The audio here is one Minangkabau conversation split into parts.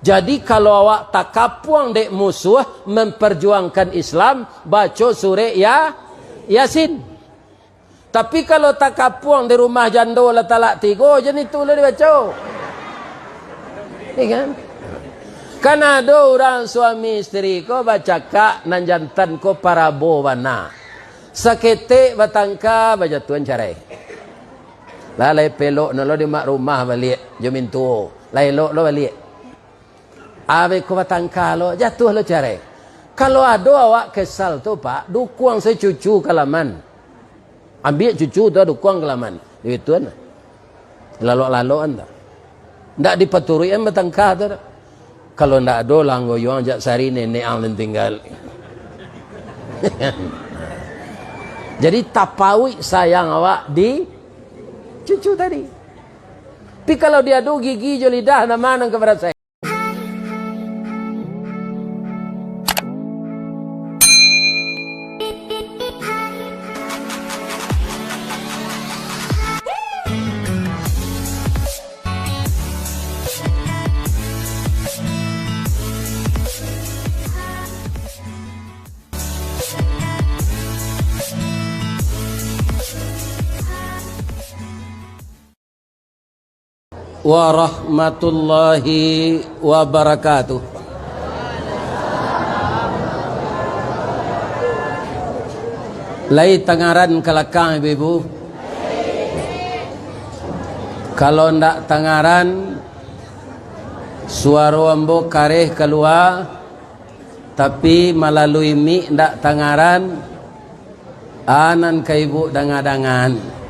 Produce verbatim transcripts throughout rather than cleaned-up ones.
Jadi, kalau awak takapuang dek musuah memperjuangkan Islam, baco surek Ya-, Yasin. Tapi, kalau takapuang di rumah jando lah talak tigo, jan itu lah dibaco. Iya kan? Kan ado urang suami isteri ko bacakak, nan jantan ko parabo bana. Saketek batangka, bajatuahan carai. Lah, lai pelok no lo di mak rumah baliak jo mintuo. Lai elok lo baliak. Abih ko batangka lo, jatuah lo carai. Kalau ado awak kesal tu, Pak, dukuang sajo cucu ka laman. Ambiak cucu tu, dukuang ka laman. Di itu an. Lalok-lalokan tu. Ndak dipaturuikan batangka tu doh. Kalau ndak ado lah, anggo yuang jak sari nenek ang nan tinggal. Jadi, tapauik sayang awak di cucu tadi. Tapi kalau diadu gigi jo lidah, nan ma nan ka barasai? Warahmatullahi wabarakatuh. Lai tangaran ka lakang, ibu-ibu? Kalau ndak tangaran, suaro ambo kareh kalua, tapi malalui mik ndak tangaran, a nan ka ibu danga-dangan.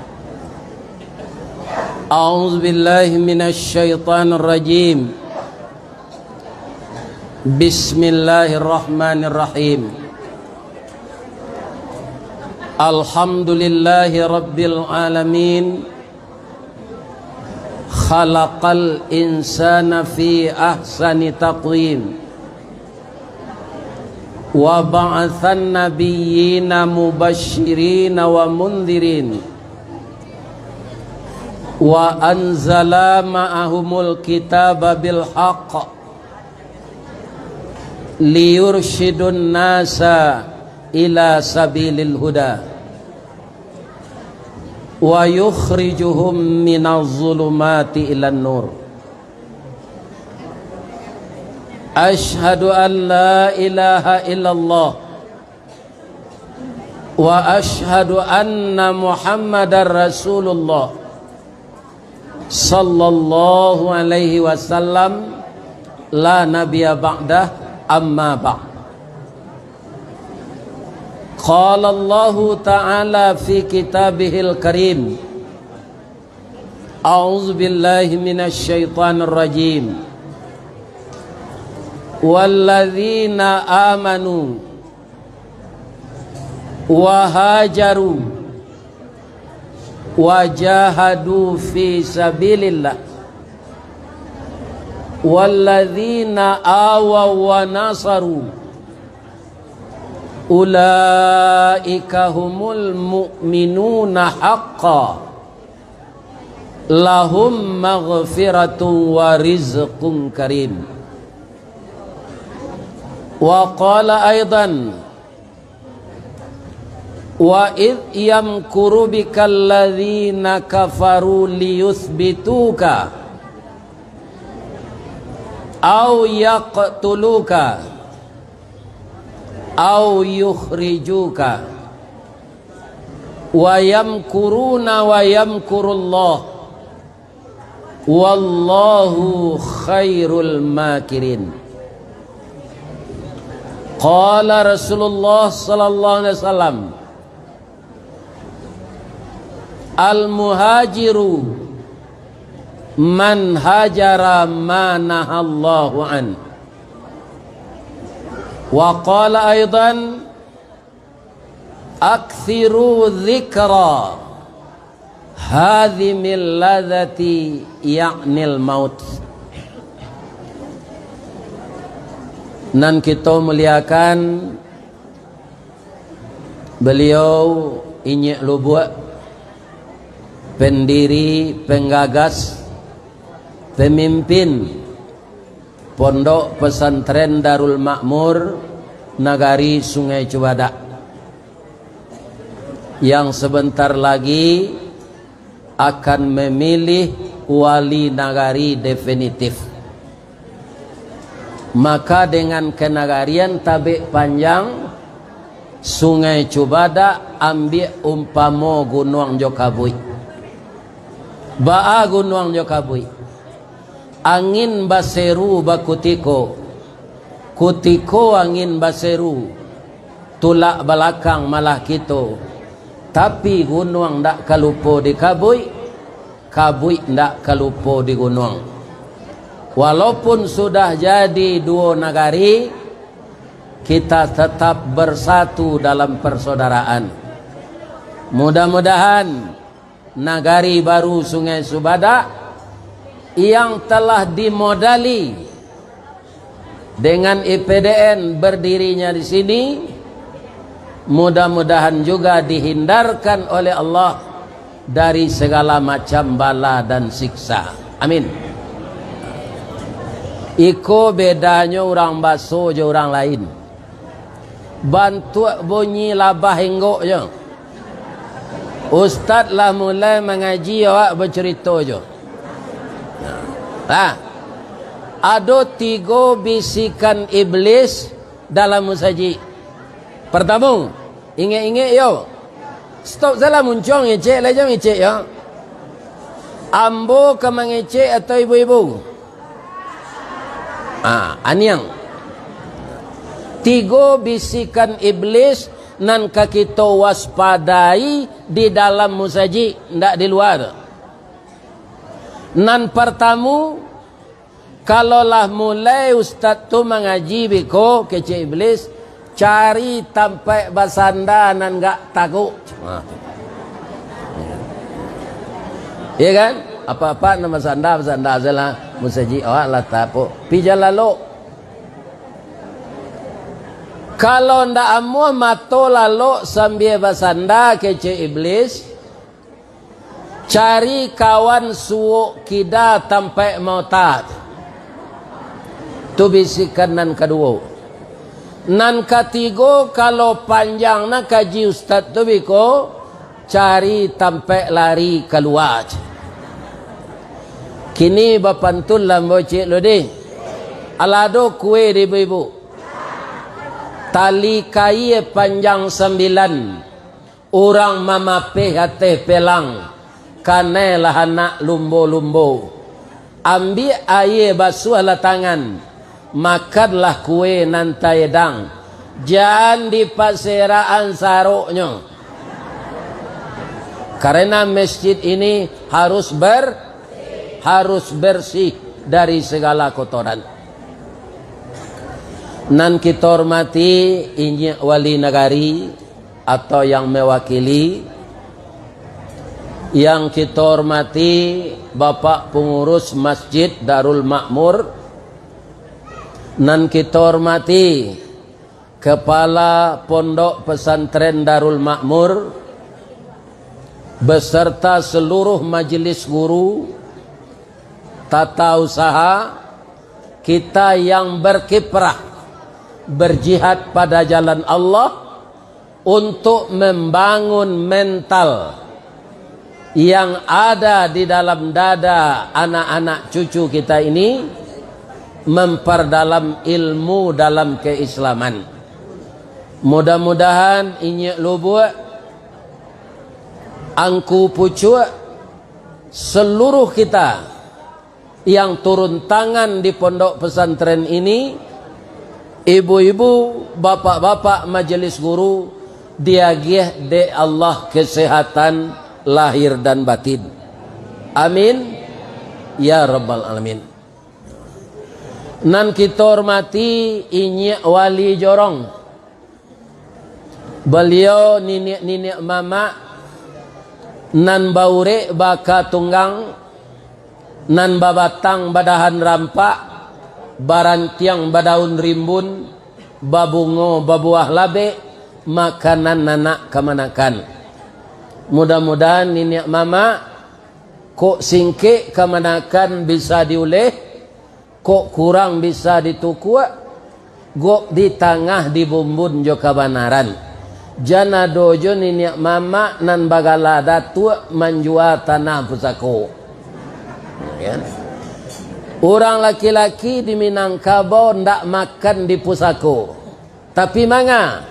A'udzubillahi minasyaitonirrajim. Bismillahirrahmanirrahim. Alhamdulillahi rabbil alamin. Khalaqal insana fi ahsani taqwim. Wa ba'atsan nabiyyina mubasysyirina wa mundhirin. Wa anzala ma'ahumul kitaba bil haqq. Liyursyidun nasa ila sabilil huda. Wa yukhrijuhum minaz zulumati ilan nur. Asyhadu an la ilaha illallah. Wa asyhadu anna Muhammadar Rasulullah. Sallallahu alaihi wasallam, la nabiyya ba'dah, amma ba'd. Qala Allahu ta'ala fi kitabihil karim. A'udzubillahi minasyaitonirrajim. Walladzina amanu wa hajaru wa jahadu fi sabilillah, walladzina awaw wa nasaru, ulaika humul mu'minuna haqqan, lahum maghfiratun wa rizqun karim. Wa qala aidan, wa idh yamkuru bikal ladzina kafaru liyutsbituka au yaqtuluka au yukhrijuka, wa yamkuruna wa yamkurullah, wallahu khairul makirin. Qala Rasulullah sallallahu alaihi wasallam, al-muhajiru man hajara ma nahallahu an. Wa qala aidan, aktsiru dzikra hadzimil ladzati, ya'nil maut. Nan kito muliakan, beliau Inyiak Lubuak, pendiri, penggagas, pemimpin Pondok Pesantren Darul Makmur Nagari Sungai Cubadak, yang sebentar lagi akan memilih wali nagari definitif. Maka dengan kenagarian tabek panjang, Sungai Cubadak ambiak umpamo gunuang jo kabuik. Baa gunuang jo kabuik? Angin baseru bakutiko, kutiko angin baseru, tulak balakang malah kito. Tapi gunuang ndak ka lupo di kabuik, kabuik ndak ka lupo di gunuang. Walaupun sudah jadi duo nagari, kita tetap bersatu dalam persaudaraan. Mudah-mudahan nagari baru Sungai Subadak yang telah dimodali dengan I P D N berdirinya di sini, mudah-mudahan juga dihindarkan oleh Allah dari segala macam bala dan siksa. Amin. Iko bedanyo urang baso jo urang lain. Bantuak bunyi labah enggok jo. Ustaz lah mulai mangaji, awak bacarito jo. Ha. Ado tigo bisikan iblis dalam musajik. Partamo, ingek-ingek yo. Stop salah muncuang ngecek, lai jan ngecek yo. Ambo ka mangecek atau ibu-ibu? Ah, aniang. Tigo bisikan iblis nan ka kito waspadai di dalam musajik, ndak di lua. Nan partamo, kalau lah mulai ustaz tu mangaji biko, kecek iblis, cari tampaik basanda nan gak taguak. Ha, tu. Iya kan? Apa-apa nan basanda, basanda sajolah. Musajik awak lah tapuak. Pi jan lalok. Kalau ndak amuah mato lalok sambia basanda, kecek iblis, cari kawan suok kida tampaik maota. Tu bisikan nan kaduo. Nan katigo, kalau panjang na kaji ustaz tu biko, cari tampaik lari kalua. Kini bapantun lah ambo cek lo deh. Alah ado kue di ibu-ibu. Tali kaia panjang sambilan. Urang mamapeh ateh pelang, kanai lah anak lumbo-lumbo. Ambiak aia basuahlah tangan, makanlah kue nan taedang. Jan dipaserakan saroknyo. Karena masjid ini harus ber-, harus bersih dari segala kotoran. Nan kito hormati, Inyiak Wali Nagari, atau yang mewakili, yang kito hormati Bapak Pengurus Masjid Darul Makmur, nan kito hormati Kepala Pondok Pesantren Darul Makmur, beserta seluruh majelis guru, tata usaha, kita yang berkiprah, berjihad pada jalan Allah, untuk membangun mental yang ada di dalam dada anak-anak cucu kita ini, memperdalam ilmu dalam keislaman. Mudah-mudahan Inyiak Lubuak, Angku Pucuak, seluruh kita yang turun tangan di pondok pesantren ini, ibu-ibu, bapak-bapak majelis guru, diagiah dek Allah kesehatan lahir dan batin. Amin, ya rabbal alamin. Nan kito hormati Inyiak Wali Jorong. Baliau niniak-niniak mamak, nan baurek baka tunggang, nan babatang badahan rampak, barantiang badaun rimbun, babungo babuah labek, makanan anak kamanakan. Mudah-mudahan niniak mamak, kok singkek kamanakan bisa diuleh, Kok kurang bisa ditukuak, gok di tangah dibumbun jo kabanaran. Jan ado jo niniak mamak nan bagala datuak manjua tanah pusako. Ya. Urang laki-laki di Minangkabau ndak makan di pusako. Tapi manga,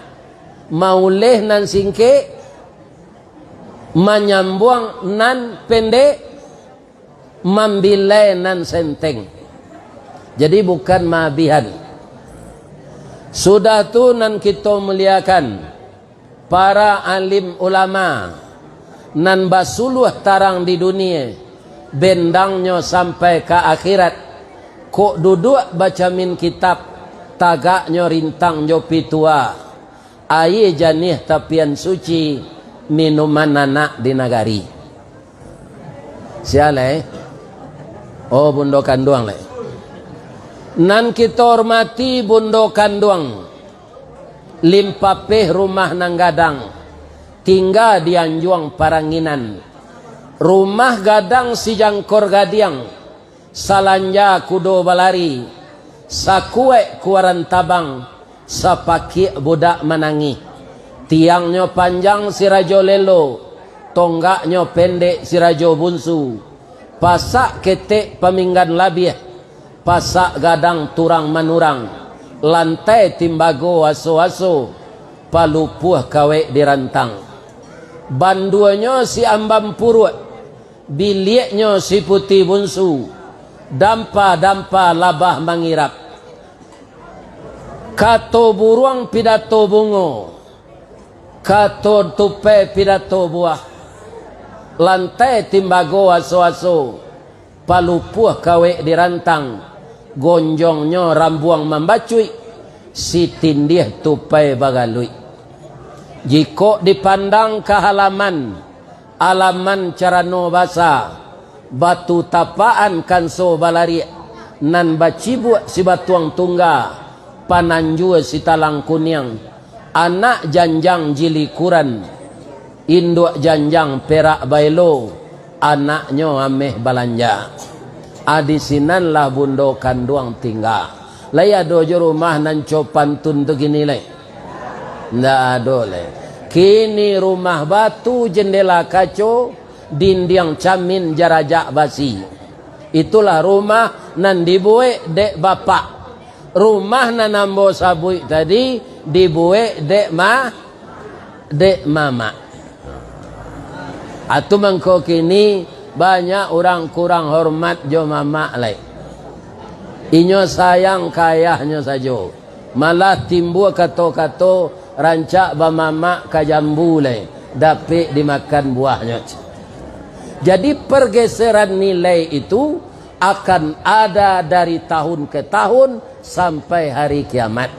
mauleh nan singkek, manyambuang nan pendek, mambilai nan senteng. Jadi bukan maabihan. Sudah tu nan kito muliakan, para alim ulama nan basuluah tarang di dunia, bendangnyo sampai ka akhirat. Kok duduak bacamin kitab, tagaknyo rintang jo pitua. Aia janiah tapian suci, minuman anak di nagari. Sia lai? Oh, bundo kanduang lai. Nan kito hormati bundo kanduang, limpapeh rumah nan gadang, tingga di anjuang paranginan. Rumah gadang sijangkor gadiang, salanja kudo balari, sakuaik kuaran tabang, sapakiak budak manangih. Tiangnyo panjang si rajo lelo, tonggaknyo pendek si rajo bunsu. Pasak ketek paminggan labiah, pasak gadang turang manurang, lantai timbago aso-aso, palupuah kawek dirantang. Banduanyo si ambam puruak, biliaknyo si puti bunsu, dampa-dampa labah mangirap. Kato buruang pidato bungo, kato tupai pidato buah, lantai timbago aso-aso, palupuah kawek dirantang, gonjongnyo rambuang mambacuik, sitindiah tupai bagaluik. Jikok dipandang ka halaman, alaman carano basa, batu tapaan kanso balariak, nan bacibuak sibatuang tungga, pananjua sitalang kuniang, anak janjang jilikuran, induak janjang perak baelo, anaknyo ameh balanja. A, di sinan lah bundo kanduang tingga. Lai ado jo rumah nan co pantun tu kini lai? Ndak ado lai. Kini rumah batu, jendela kaco, dindiang camin jarajak basi. Itulah rumah nan dibuek dek bapak. Rumah nan ambo sabuik tadi dibuek dek ma-, dek mamak. Atu mangko kini banyak urang kurang hormat jo mamak lai. Inyo sayang ka ayahnyo sajo. Malah timbua kato-kato rancak bamamak ka jambu lai, dapek dimakan buahnyo. Jadi, pergeseran nilai itu akan ada dari tahun ke tahun sampai hari kiamat.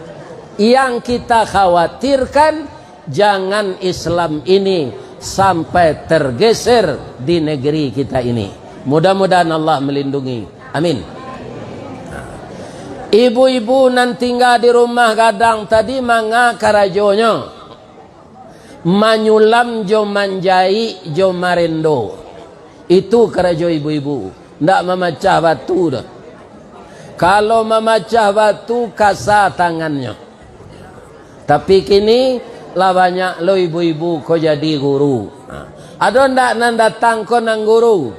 Yang kita khawatirkan, jangan Islam ini sampai tergeser di negeri kita ini. Mudah-mudahan Allah melindungi. Amin. Ibu-ibu nan tingga di rumah gadang tadi, manga karajonyo? Manyulam jo manjaik jo marendo. Itu karajo ibu-ibu. Ndak mamacah batu doh. Kalau mamacah batu, kasa tangannyo. Tapi kini, lah banyak lo ibu-ibu ko jadi guru. Ha. Ado ndak nan datang ko nan guru?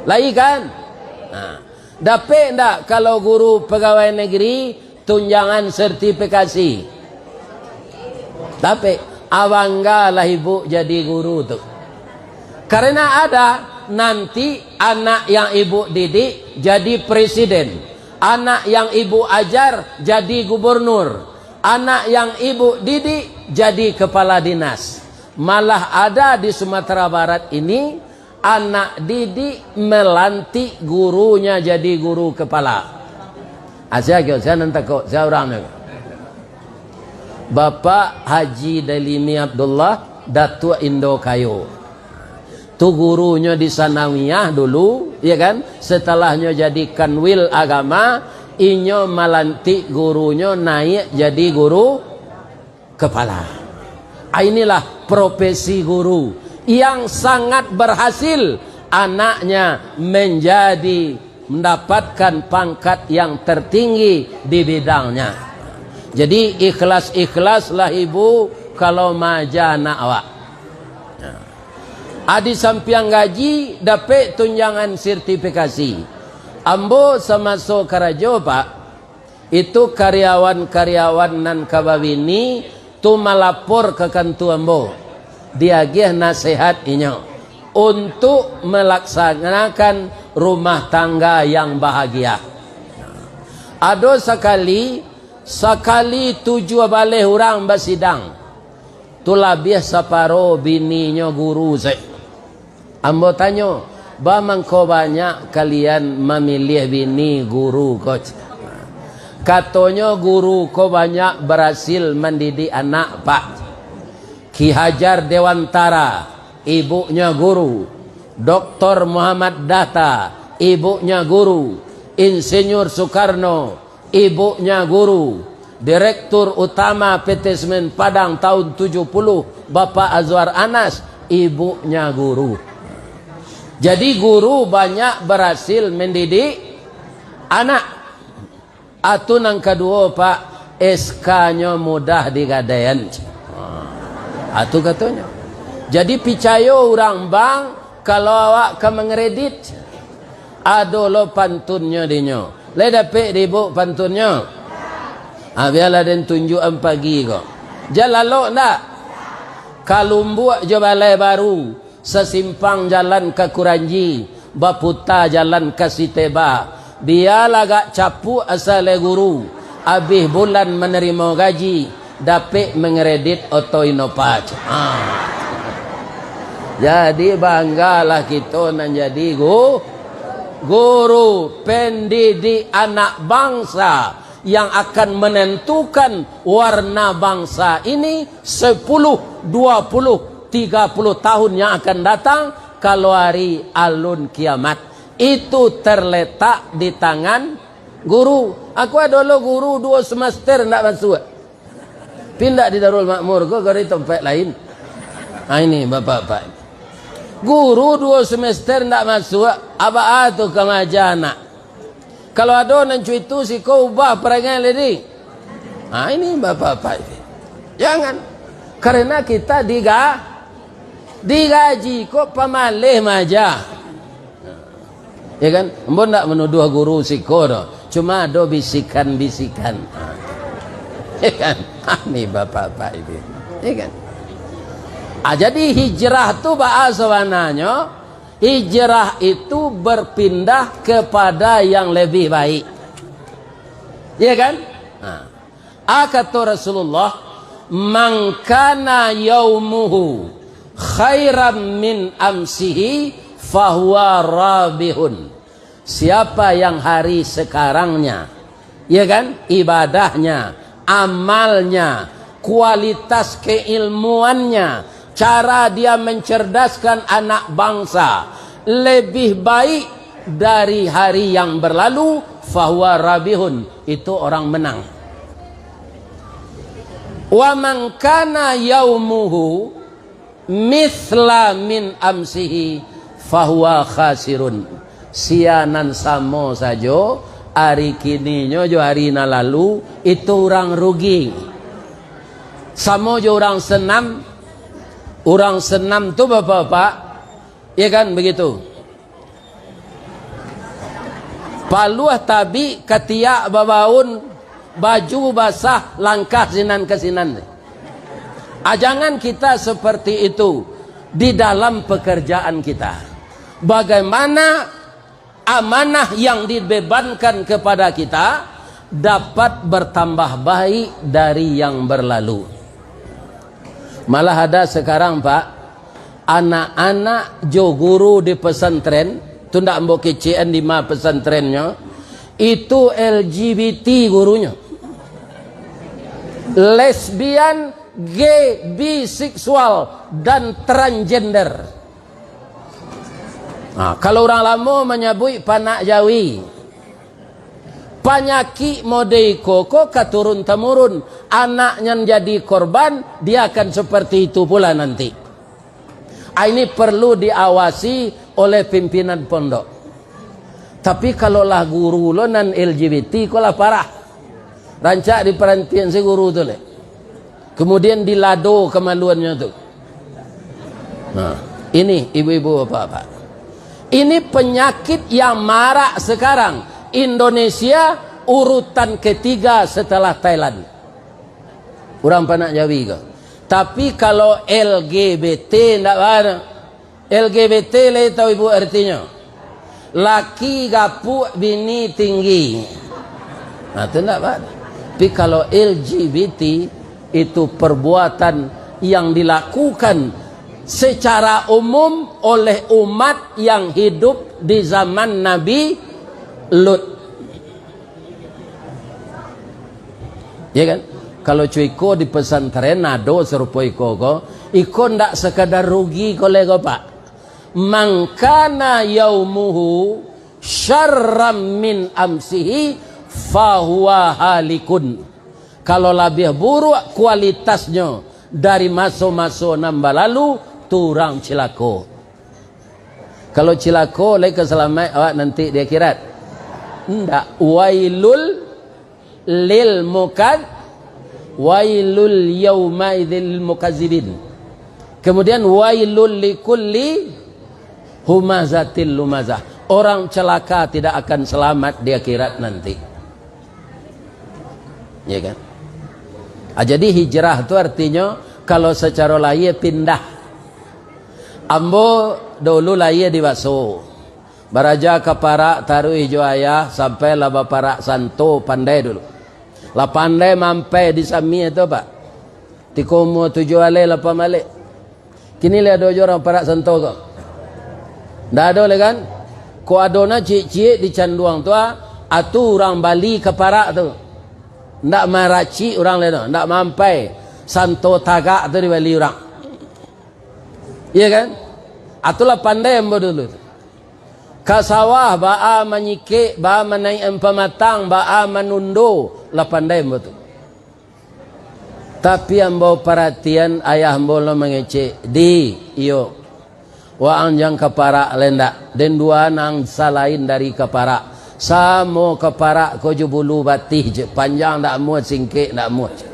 Lai kan? Nah, dapek ndak kalau guru pegawai negeri tunjangan sertifikasi? Dapek. Abanggalah ibu jadi guru tu. Karena ada nanti anak yang ibu didik jadi presiden, anak yang ibu ajar jadi gubernur, anak yang ibu didik jadi kepala dinas. Malah ada di Sumatera Barat ini, anak didik melantik gurunya jadi guru kepala. Asia kio, sia nan takok, sia urang tu. Bapak Haji Dalimi Abdullah, Datuak Indo Kayo. Tu gurunyo di Sanawiyah dulu, ya kan? Setalahnyo jadi Kanwil Agama, inyo malantik gurunyo naiak jadi guru kepala. Ah, inilah profesi guru yang sangat berhasil, anaknya menjadi mendapatkan pangkat yang tertinggi di bidangnya. Jadi, ikhlas-ikhlaslah ibu kalau maaja anak awak. A, di sampiang gaji, dapek tunjangan sertifikasi. Ambo samaso karajo, Pak, itu karyawan-karyawan nan ka babini tu malapor ka kantua ambo, diagiah nasehat inyo untuk melaksanakan rumah tangga yang bahagia. Ado sakali, sakali tujuah baleh urang basidang, tu labiah saparo bininyo guru se. Ambo tanyo, "Ba mangko banyak kalian mamiliah bini guru ko?" Katonyo, "Guru ko banyak barasil mandidik anak, Pak. Ki Hajar Dewantara, ibuknyo guru. Doktor Muhammad Hatta, ibuknyo guru. Insinyur Soekarno, ibuknyo guru. Direktur Utama P T Semen Padang tahun tujuh puluh, Bapak Azwar Anas, ibuknyo guru." Jadi, guru banyak barasil mendidik anak. Atu nan kaduo, Pak, S K-nyo mudah digadaian. Atu katonyo. Jadi, picayo urang bank kalau awak ka mangredit. Ado lo pantunnyo dinyo. Lai dapek di ibuk pantunnyo? Ha, bialah den tunjuakan pagi ko. Jan lalok ndak? Kalumbuak jo Balai Baru, sasimpang jalan ka Kuranji, baputa jalan ka Siteba. Bialah agak capuak asa lai guru, abih bulan manarimo gaji, dapek mangredit oto Innova. Ha. Jadi, banggalah kito nan jadi gu-, guru, pendidik anak bangsa yang akan menentukan warna bangsa ini sepuluh, dua puluh, tiga puluh tahun yang akan datang, kalau hari alun kiamat. Itu terletak di tangan guru. Aku ado lo guru duo semester ndak masuak. Pindah di Darul Makmur ko, ko di tampek lain. Ha, ini bapak-bapak. Guru duo semester ndak masuak, a baa tu ka maaja anak. Kalau ado nan cuitu siko, ubah parangai lai. Ha, ini bapak-bapak ini. Jangan. Karena kita diga-, digaji kok pamaleh maaja. Ya kan? Ambo ndak manuduah guru siko doh. Cuma ado bisikan-bisikan. Ya kan? Ha, ni bapak-bapak ini. Ya kan? Ah, jadi hijrah tu baa sabananyo? Hijrah itu berpindah kepada yang lebih baik. Ya kan? Nah. Ah, kato Rasulullah, "Man kana yaumuhu khairan min amsihi, fahuwa rabihun." Siapa yang hari sekarangnya, ya kan, ibadahnya, amalnya, kualitas keilmuannya, cara dia mencerdaskan anak bangsa lebih baik dari hari yang berlalu, fahuwa rabihun, itu orang menang. Wa man kana yaumuhu mitsla min amsihi, fahuwa khasirun. Sia nan samo sajo ari kininyo jo ari nan lalu, itu urang rugi. Samo jo urang senam, urang senam tu, bapak-bapak, ya kan, begitu. Paluah tabik, katiak babaun, baju basah, langkah sinan ka sinan. Ah, jangan kita seperti itu di dalam pekerjaan kita. Bagaimana amanah yang dibebankan kepada kita dapat bertambah baik dari yang berlalu. Malah ada sekarang, Pak, anak-anak jo guru di pesantren, tu ndak ambo kecekan di ma pesantrennyo, itu L G B T gurunyo. Lesbian, gay, biseksual, dan transgender. Nah, kalau urang lamo manyabuik panak jawi. Panyakik mode iko ko ka turun-tamurun. Anak nan jadi korban, dia akan seperti itu pula nanti. Ah, ini perlu diawasi oleh pimpinan pondok. Tapi kalau lah guru lo nan L G B T ko lah parah. Rancak diparantian si guru tu leh. Kemudian dilado kamaluannyo tu. Nah, ini ibu-ibu bapak-bapak. Ini penyakit yang marak sekarang. Indonesia urutan ketiga setelah Thailand. Urang panak Jawi ko. Tapi kalau L G B T ndak bana. L G B T lai tahu ibu artinyo? Laki gapuak, bini tinggi. Nah, tu ndak bana. Tapi kalau L G B T, itu perbuatan yang dilakukan secara umum oleh umat yang hidup di zaman Nabi Lut. Ya kan? Kalau cuiko di pesantren ado sarupo iko ko, iko ndak sekadar rugi ko leh ko, Pak. "Man kana yaumuhu syarram min amsihi fahuwa halikun." Kalau labiah buruak kualitasnyo dari maso-maso nan balalu, tu urang cilako. Kalau cilako, lai ka salamaik awak nanti di akhirat? Ndak. Wailul lil mukad-, wailul yaumaidil mukazibin. Kemudian, wailul likulli humazatil lumazah. Orang celaka tidak akan selamat di akhirat nanti. Ya kan? Ah, jadi hijrah tu artinyo, kalau sacaro lahia pindah. Ambo dulu lahia di Baso. Baraja ka parak taruih jo ayah, sampai lah baparak santo, pandai dulu. Lah pandai mampai di Samia tu, Pak. Tiko umua tujuah alai, lapan baleh. Kini lai ado jo urang parak santo ko? Ndak ado lai kan? Ko ado na ciek-ciek di Canduang tu, ah, atu urang bali ka parak tu. Ndak maracik urang lai tu, ndak mampai. Santo tagak tu dibali urang. Iya kan? Atu lah pandai ambo dulu tu. Ka sawah, baa manyikik, baa manaikan pamatang, baa manundo, lah pandai ambo tu. Tapi ambo paratian, ayah ambo lo mangecek, "Di, iyo, waang jan ka parak lai ndak, den duo nan salain dari ka parak, samo ka parak ko jo bulu batih je, panjang ndak amuah, singkek ndak amuah je."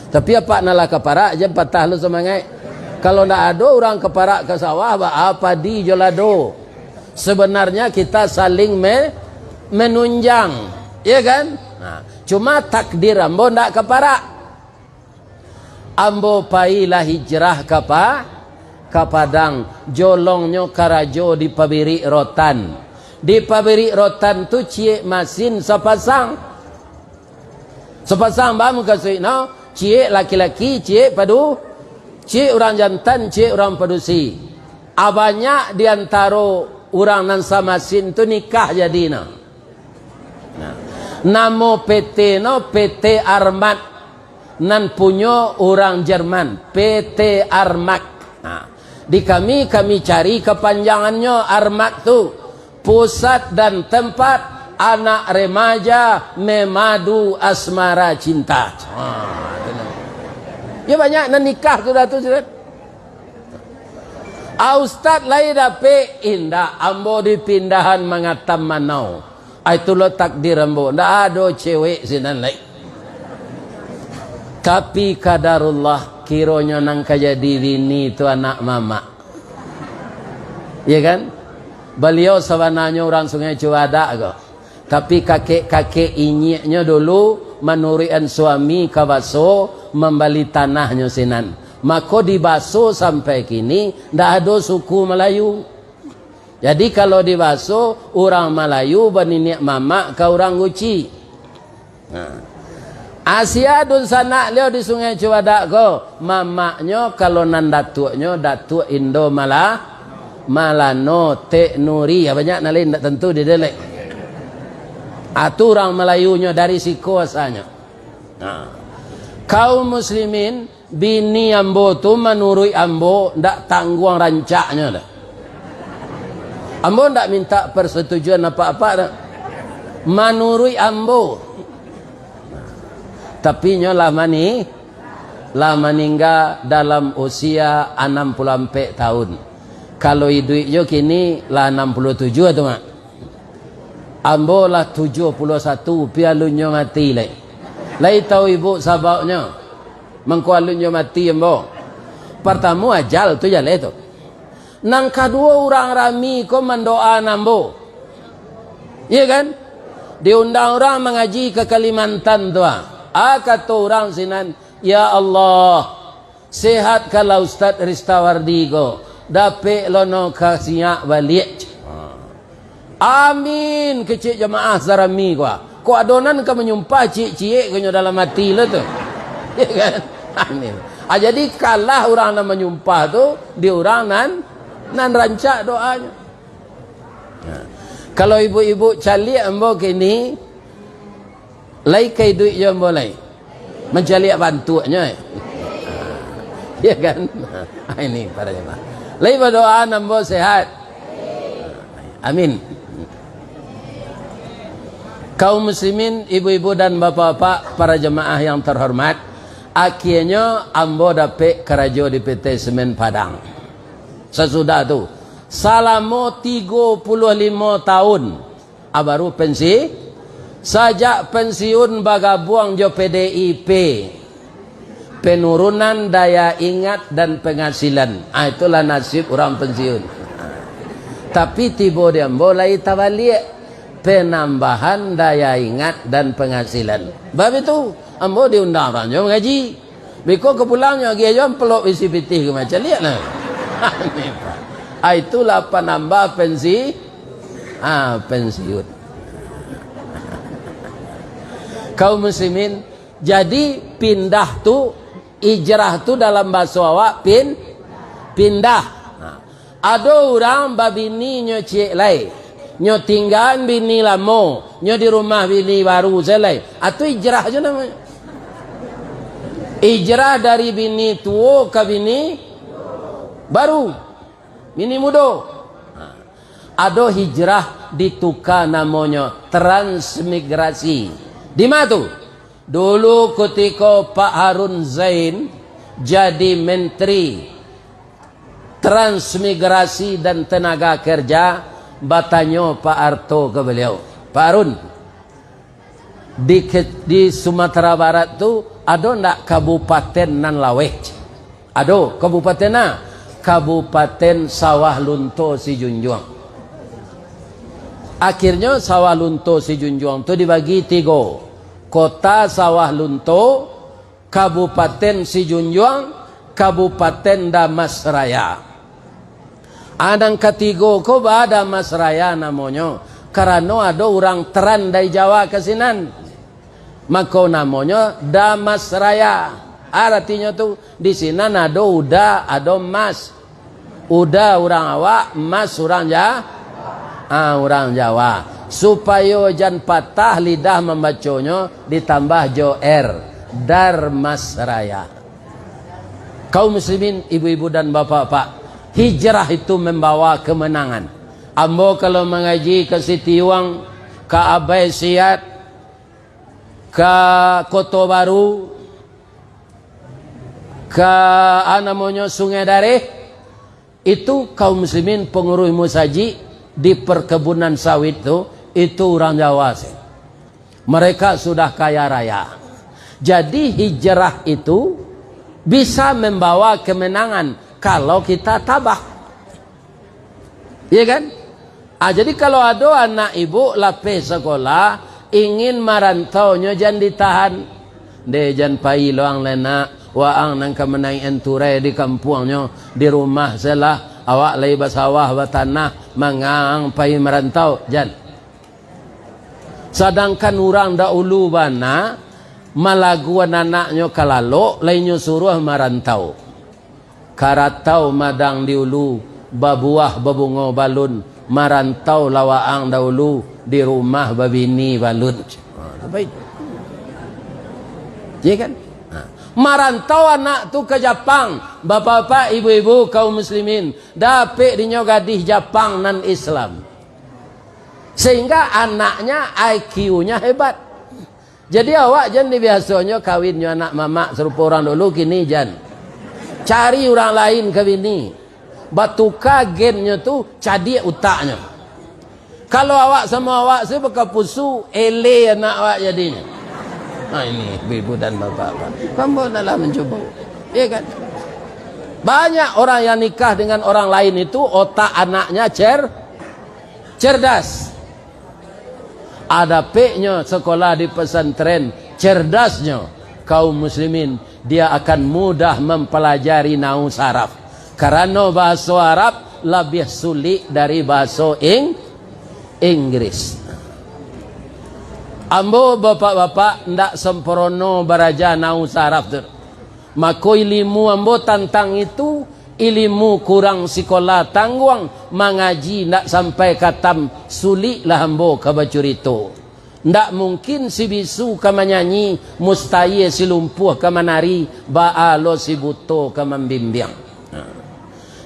Tapi apak nan lah ka parak, jan patah lo samangaik. Kalau ndak ado urang ka parak ka sawah, baa padi jo lado. Sebenarnya kita saling me-, menunjang, ya kan? Nah, cuma takdir ambo ndak ka parak. Ambo pailah hijrah ka Pa-, ka Padang, jolongnyo karajo di pabirik rotan. Di pabirik rotan tu ciek masin sapasang. Sapasang ba mukasuik no, ciek laki-laki, ciek padu-, ciek urang jantan, ciek urang padusi. A, banyak di antaro urang nan samasin tu nikah jadi no. Nah, namo P T no P T Armat, nan punyo urang Jerman, P T Armak. Nah, di kami, kami cari kapanjangannyo Armak tu. Pusat dan tempat anak remaja memadu asmara cinta. Ha, tu nah. Ya, banyak nan nikah tu dah tu, sudah. Ah, ustaz lai dapek, indak, ambo di pindahan mangatam manau. Ah, itu lo takdir ambo, ndak ado cewek sinan lai. Tapi kadarullah, kironyo nan ka jadi bini tu anak mamak. Ya kan? Baliau sabananyo urang Sungai Cubadak ko. Tapi kakek-kakek inyiaknyo dulu manuruikan suami ka Baso mambali tanahnyo sinan. Mako di Baso sampai kini ndak ado suku Malayu. Jadi kalau di Baso, urang Malayu baniniak mamak ka urang Guci. Nah. Asia dunsanak liau di Sungai Cubadak ko, mamaknyo kalau nan datuaknyo, Datuak Indo Mala-, Malano, Tek Nuri, ya, banyak nan lain, ndak tantu di delek. Atu urang Malayunyo dari siko asalnyo. Nah. Kaum muslimin, bini ambo tu manuruik ambo ndak tangguang rancaknyo doh. Ambo ndak minta persetujuan apak-apak doh. Manuruik ambo. Tapi nyo lah mani-, lah maningga dalam usia anam puluah ampek tahun. Kalau iduik jo kini lah anam puluah tujuah tu, Mak. Ambo lah tujuah puluah satu, pi alunnyo mati lai. Lai tahu ibu sababnyo? Mangko alunnyo mati ambo. Partamo ajal tu jaleh tu. Nan kaduo, urang rami ko mandoaan ambo. Iya kan? Diundang urang mangaji ka Kalimantan tu, ah. Ah, kato urang sinan, "Ya Allah, sehatkanlah Ustaz Ristawardi ko, dapek lo no ka siak baliak." "Amin," kecek jamaah sarami ko, ah. Kok ado nan ka manyumpah, ciek-ciek konyo dalam ati lo tu. Ya kan? Amin. Ah, jadi kalah urang nan manyumpah tu, di urang nan, nan rancak doanyo. Nah, kalau ibu-ibu caliak ambo kini, lai ka iduik jo ambo lai. Mancaliak bantuaknyo, eh. Ya kan? Ini para jamaah. Lai badoa ambo sehat. Amin. Kaum muslimin, ibu-ibu dan bapak-bapak, para jamaah yang terhormat, akhirnyo ambo dapek karajo di P T Semen Padang. Sasudah tu, salamo tigo puluah limo tahun, ah, baru pensi-, sajak pensiun bagabuang jo P D I P, penurunan daya ingat dan penghasilan. Ah, itulah nasib urang pensiun. Tapi tibo di ambo lai tabaliak, penambahan daya ingat dan penghasilan. Bab itu, ambo diundang urang jo mangaji. Biko ka pulangnyo agiah jo amplop isi pitih ko, macaliak nah. Ah, itulah panambah pensi-, ah, pensiun. Kaum muslimin, jadi pindah tu, hijrah tu dalam bahaso awak pin-, pindah. Nah, ado urang babini nyo ciek lai, nyo tinggaan bini lamo, nyo di rumah bini baru se lai. Ah, tu hijrah jo namonyo. Hijrah dari bini tuo ka bini baru, bini mudo. Nah, ado hijrah dituka namonyo transmigrasi. Di ma tu? Dulu kutiko Pak Harun Zain jadi Menteri Transmigrasi dan Tenaga Kerja, batanyo Pak Harto ka baliau, "Pak Harun, di ke-, di Sumatera Barat tu ado ndak kabupaten nan laweh?" "Ado." "Kabupaten a?" "Kabupaten Sawah Lunto Sijunjuang." Akhirnyo Sawah Lunto Sijunjuang tu dibagi tigo. Kota Sawah Lunto, Kabupaten Sijunjuang, Kabupaten Damasraya. A, nan katigo ko ba Damasraya namonyo, karano ado urang Tran dari Jawa ka sinan. Mako namonyo Damasraya. Aratinyo tu, di sinan ado uda, ado mas. Uda urang awak, mas urang Ja-, ah, urang Jawa. Supayo jan patah lidah mambaconyo, ditambah jo R, Darmasraya. Kaum muslimin, ibu-ibu dan bapak-bapak, hijrah itu membawa kemenangan. Ambo kalau mangaji ka Sitiuang, ka Abai Siat, ka Koto Baru, ka, a, namonyo Sungai Dareh, itu kaum muslimin pengurus musajik di perkebunan sawit tu, itu urang Jawa se. Mereka sudah kaya raya. Jadi hijrah itu bisa membawa kemenangan kalau kita tabah. Iya kan? Ah, jadi kalau ado anak ibu lapeh sakolah, ingin marantaunyo jan ditahan. Deh, jan pai lo ang lai nak, waang nan ka manaikan turai di kampuangnyo, di rumah sajolah, awak lai basawah, batanah, manga ang pai marantau, jan. Sadangkan urang dahulu bana, malaguan anaknyo ka lalok, lai nyo suruah marantau. Karatau madang di ulu, babuah babungo balun, marantau lah waang dahulu, di rumah babini balun. Ha, tu baik. Iya kan? Ha. Marantau anak tu ka Japang, bapak-bapak, ibu-ibu, kaum muslimin, dapek dinyo gadih Japang nan Islam. Sehingga anaknya I Q-nya hebat. Jadi awak jan dibiasonyo kawin jo anak mamak sarupo urang dulu, kini jan. Cari urang lain ka bini. Batuka gennyo tu, cadiak utaknyo. Kalau awak samo awak se bakapusu, ele anak awak jadinyo. Nah, ini ibu-ibu dan bapak-bapak. Ambo lah mancubo. Iya kan? Banyak orang yang nikah dengan orang lain itu otak anaknya cer-, cerdas. Adapeknyo sekolah di pesantren, cerdasnyo kaum muslimin, dia akan mudah mempelajari nahwu saraf. Karano bahaso Arab labiah sulik dari bahaso Ing-, Inggris. Ambo, bapak-bapak, ndak sempurno baraja nahwu saraf tu. Mako, ilimu ambo tantang itu, ilimu kurang sikola tangguang, mangaji ndak sampai katam, suliklah ambo ka bacurito. Ndak mungkin si bisu ka manyanyi, mustahia si lumpuah ka manari, baa lo si buto ka mambimbiang. Nah.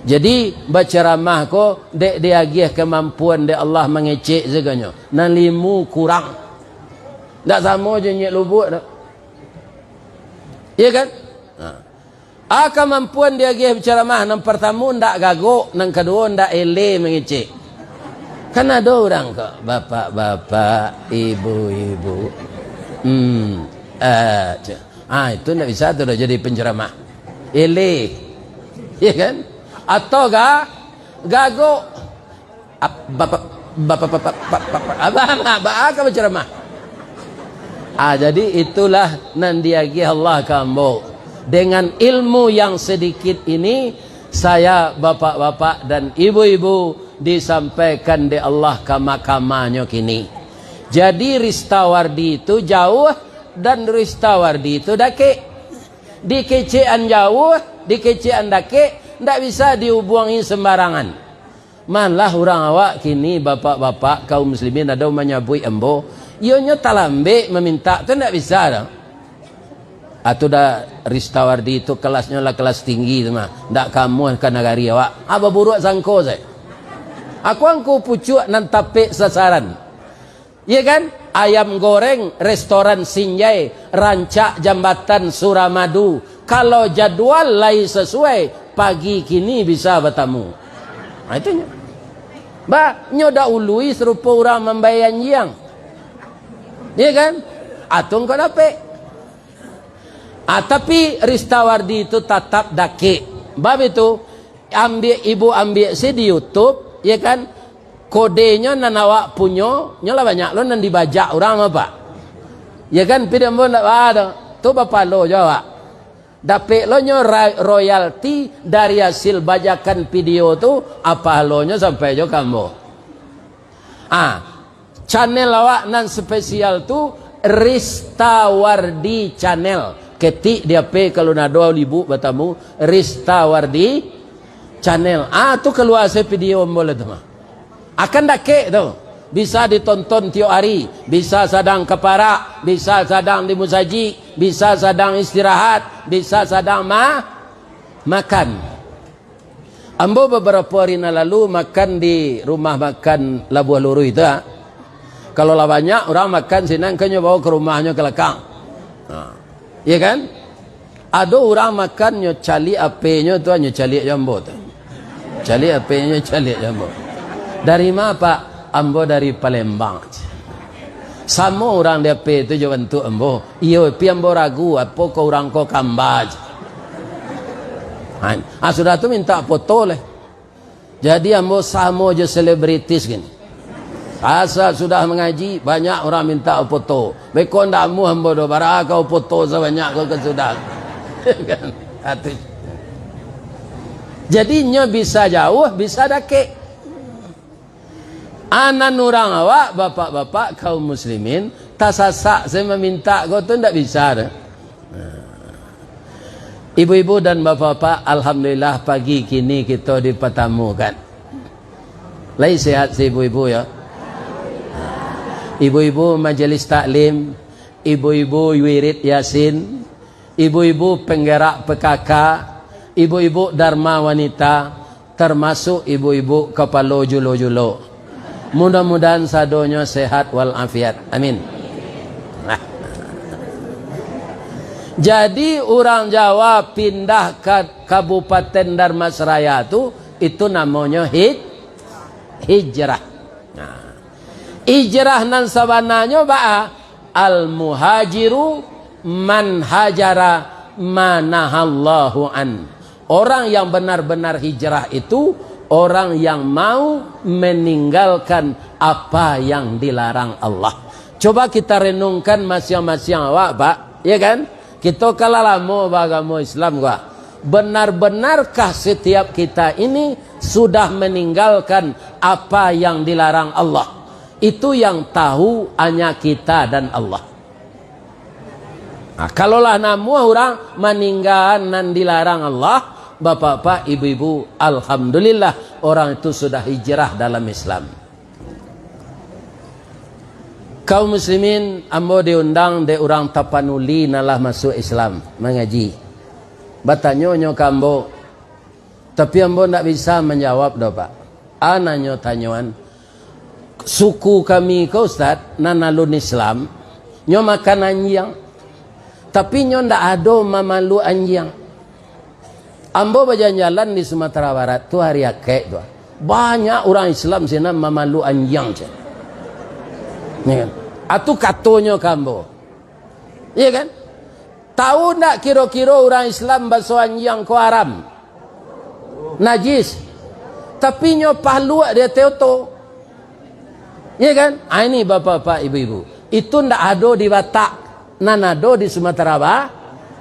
Jadi, bacaramah ko dek diagiah kamampuan dek Allah mangecek sagonyo. Nan limu kurang. Ndak samo jo nyek lubuak tu. Iya kan? Nah. A, kamampuan diagiah bacaramah, nan partamo ndak gagok, nan kaduo ndak ele mangecek. Kan ado urang ko, bapak-bapak, ibu-ibu. Hmm, ah, cak. Ah, itu ndak bisa tu dah jadi penceramah. Ele. Iya kan? Atau ga-, gagok. Ap-, bapak, bapak, bapak, bapak, bapak, abah, abah, abah, ka bacaramah. Ah, jadi itulah nan diagiah Allah ka ambo. Dengan ilmu yang sedikit ini, saya, bapak-bapak dan ibu-ibu, disampaikan dek Allah ka mahkamah nyo kini. Jadi, Ristawardi tu jauah dan Ristawardi tu dakek. Dikecekan jauah, dikecekan dakek, ndak bisa dihubuangi sembarangan. Malah urang awak kini, bapak-bapak, kaum muslimin, ado manyabuik ambo, iyo nyo talambek mamintak tu ndak bisa doh. Atu dah Ristawardi tu kelasnyo lah kelas tinggi tu mah, ndak kamuah ka nagari awak. Ah, baburuak sangko sajo. Aku angku pucuak nan tapek sasaran. Iya kan? Ayam goreng restoran Sinjai, rancak jambatan Suramadu. Kalau jadual lai sasuai, pagi kini bisa batamu. Nah, itu nyo. Ba, nyo dahului sarupo urang mambayar anjiang. Iya kan? Atung kau dapek. Ah, tapi Ristawardi tu tatap dakek. Bab itu, ambiak, ibu ambiak se di YouTube, ya kan? Kodenyo nan awak punyo, nyo lah banyak lo nan dibajak urang, apa? Ya kan, pidambo ndak baa doh. Tu bapahalo jo awak. Dapek lo nyo ra-, royalti dari hasil bajakan video tu, ah, pahalonyo sampai jo ka ambo. Ah, channel awak nan spesial tu Ristawardi Channel. Ketik di H P kalau nado libuk batamu, Ristawardi Channel. Ah, tu kalua se video ambo lah tu mah. Akan dakek tu. Bisa ditonton tiok hari, bisa sadang ka parak, bisa sadang di musajik, bisa sadang istirahat, bisa sadang ma-, makan. Ambo babarapo ari nan lalu makan di rumah makan Labuah Luruih tu, ah. Kalau lah banyak urang makan sinan, kan nyo bao ka rumahnyo ka lakang. Ha. Iya kan? Ado urang makan, nyo caliak H P-nyo tu, nyo caliak jo ambo tu. Caliak H P-nyo, caliak jo ambo. "Dari ma, Pak?" "Ambo dari Palembang." Samo urang di H P tu jo bantuak ambo. Iyo, tapi ambo ragu, apo ko urang ko kamba. Ha, ah, sudah tu minta foto leh. Jadi ambo samo jo selebritis gini. Asa sudah mangaji, banyak urang minta foto. Beko ndak amuah ambo doh, bara ka foto sabanyak ko ka sudah. Kan? Atu. Jadi nyo bisa jauah, bisa dakek. Anan urang awak, bapak-bapak, kaum muslimin, tasasak se mamintak ko tu ndak bisa doh. Ibu-ibu dan bapak-bapak, alhamdulillah pagi kini kito dipatamukan. Lai sehat si ibu-ibu, ya? Ibu-ibu majelis taklim, ibu-ibu wirid Yasin, ibu-ibu penggerak P K K, ibu-ibu Dharma Wanita, termasuk ibu-ibu kapalo julo-julo. Mudah-mudahan sadonyo sehat walafiat. Amin. Nah. Jadi, urang Jawa pindah ka Kabupaten Dharmasraya tu, itu namonyo hij-, hijrah. Nah. Hijrah nan sabananyo baa? Al-muhajiru man hajara ma nahallahu an. Orang yang benar-benar hijrah itu orang yang mau meninggalkan apa yang dilarang Allah. Coba kita renungkan masiang-masiang awak, Pak. Ya kan? Kito kan lah lamo baagamo Islam ko. Benar-benarkah setiap kita ini sudah meninggalkan apa yang dilarang Allah? Itu yang tahu hanya kita dan Allah. Nah, kalau lah namuah urang maninggaan nan dilarang Allah, bapak-bapak, ibu-ibu, alhamdulillah, orang itu sudah hijrah dalam Islam. Kaum muslimin, ambo diundang dek urang Tapanuli nan lah masuak Islam, mangaji. Batanyo nyo ka ambo, tapi ambo ndak bisa manjawab doh, Pak. A nanyo tanyoan, suku kami ko, Ustaz, nan alun Islam, nyo makan anjiang, tapi nyo ndak ado mamalu anjiang. Ambo bajalan-jalan di Sumatera Barat tu hari akek tu, banyak urang Islam sinan mamalu anjiang, cen. Ya kan? Atu katonyo ka ambo. Iya kan? Tahu ndak kiro-kiro urang Islam baso anjiang ko haram? Najis. Tapi nyo paluak di ateh oto. Iya kan? Ah, ini bapak-bapak, ibu-ibu. Itu ndak ado di Batak. Nan ado di Sumatera Ba-,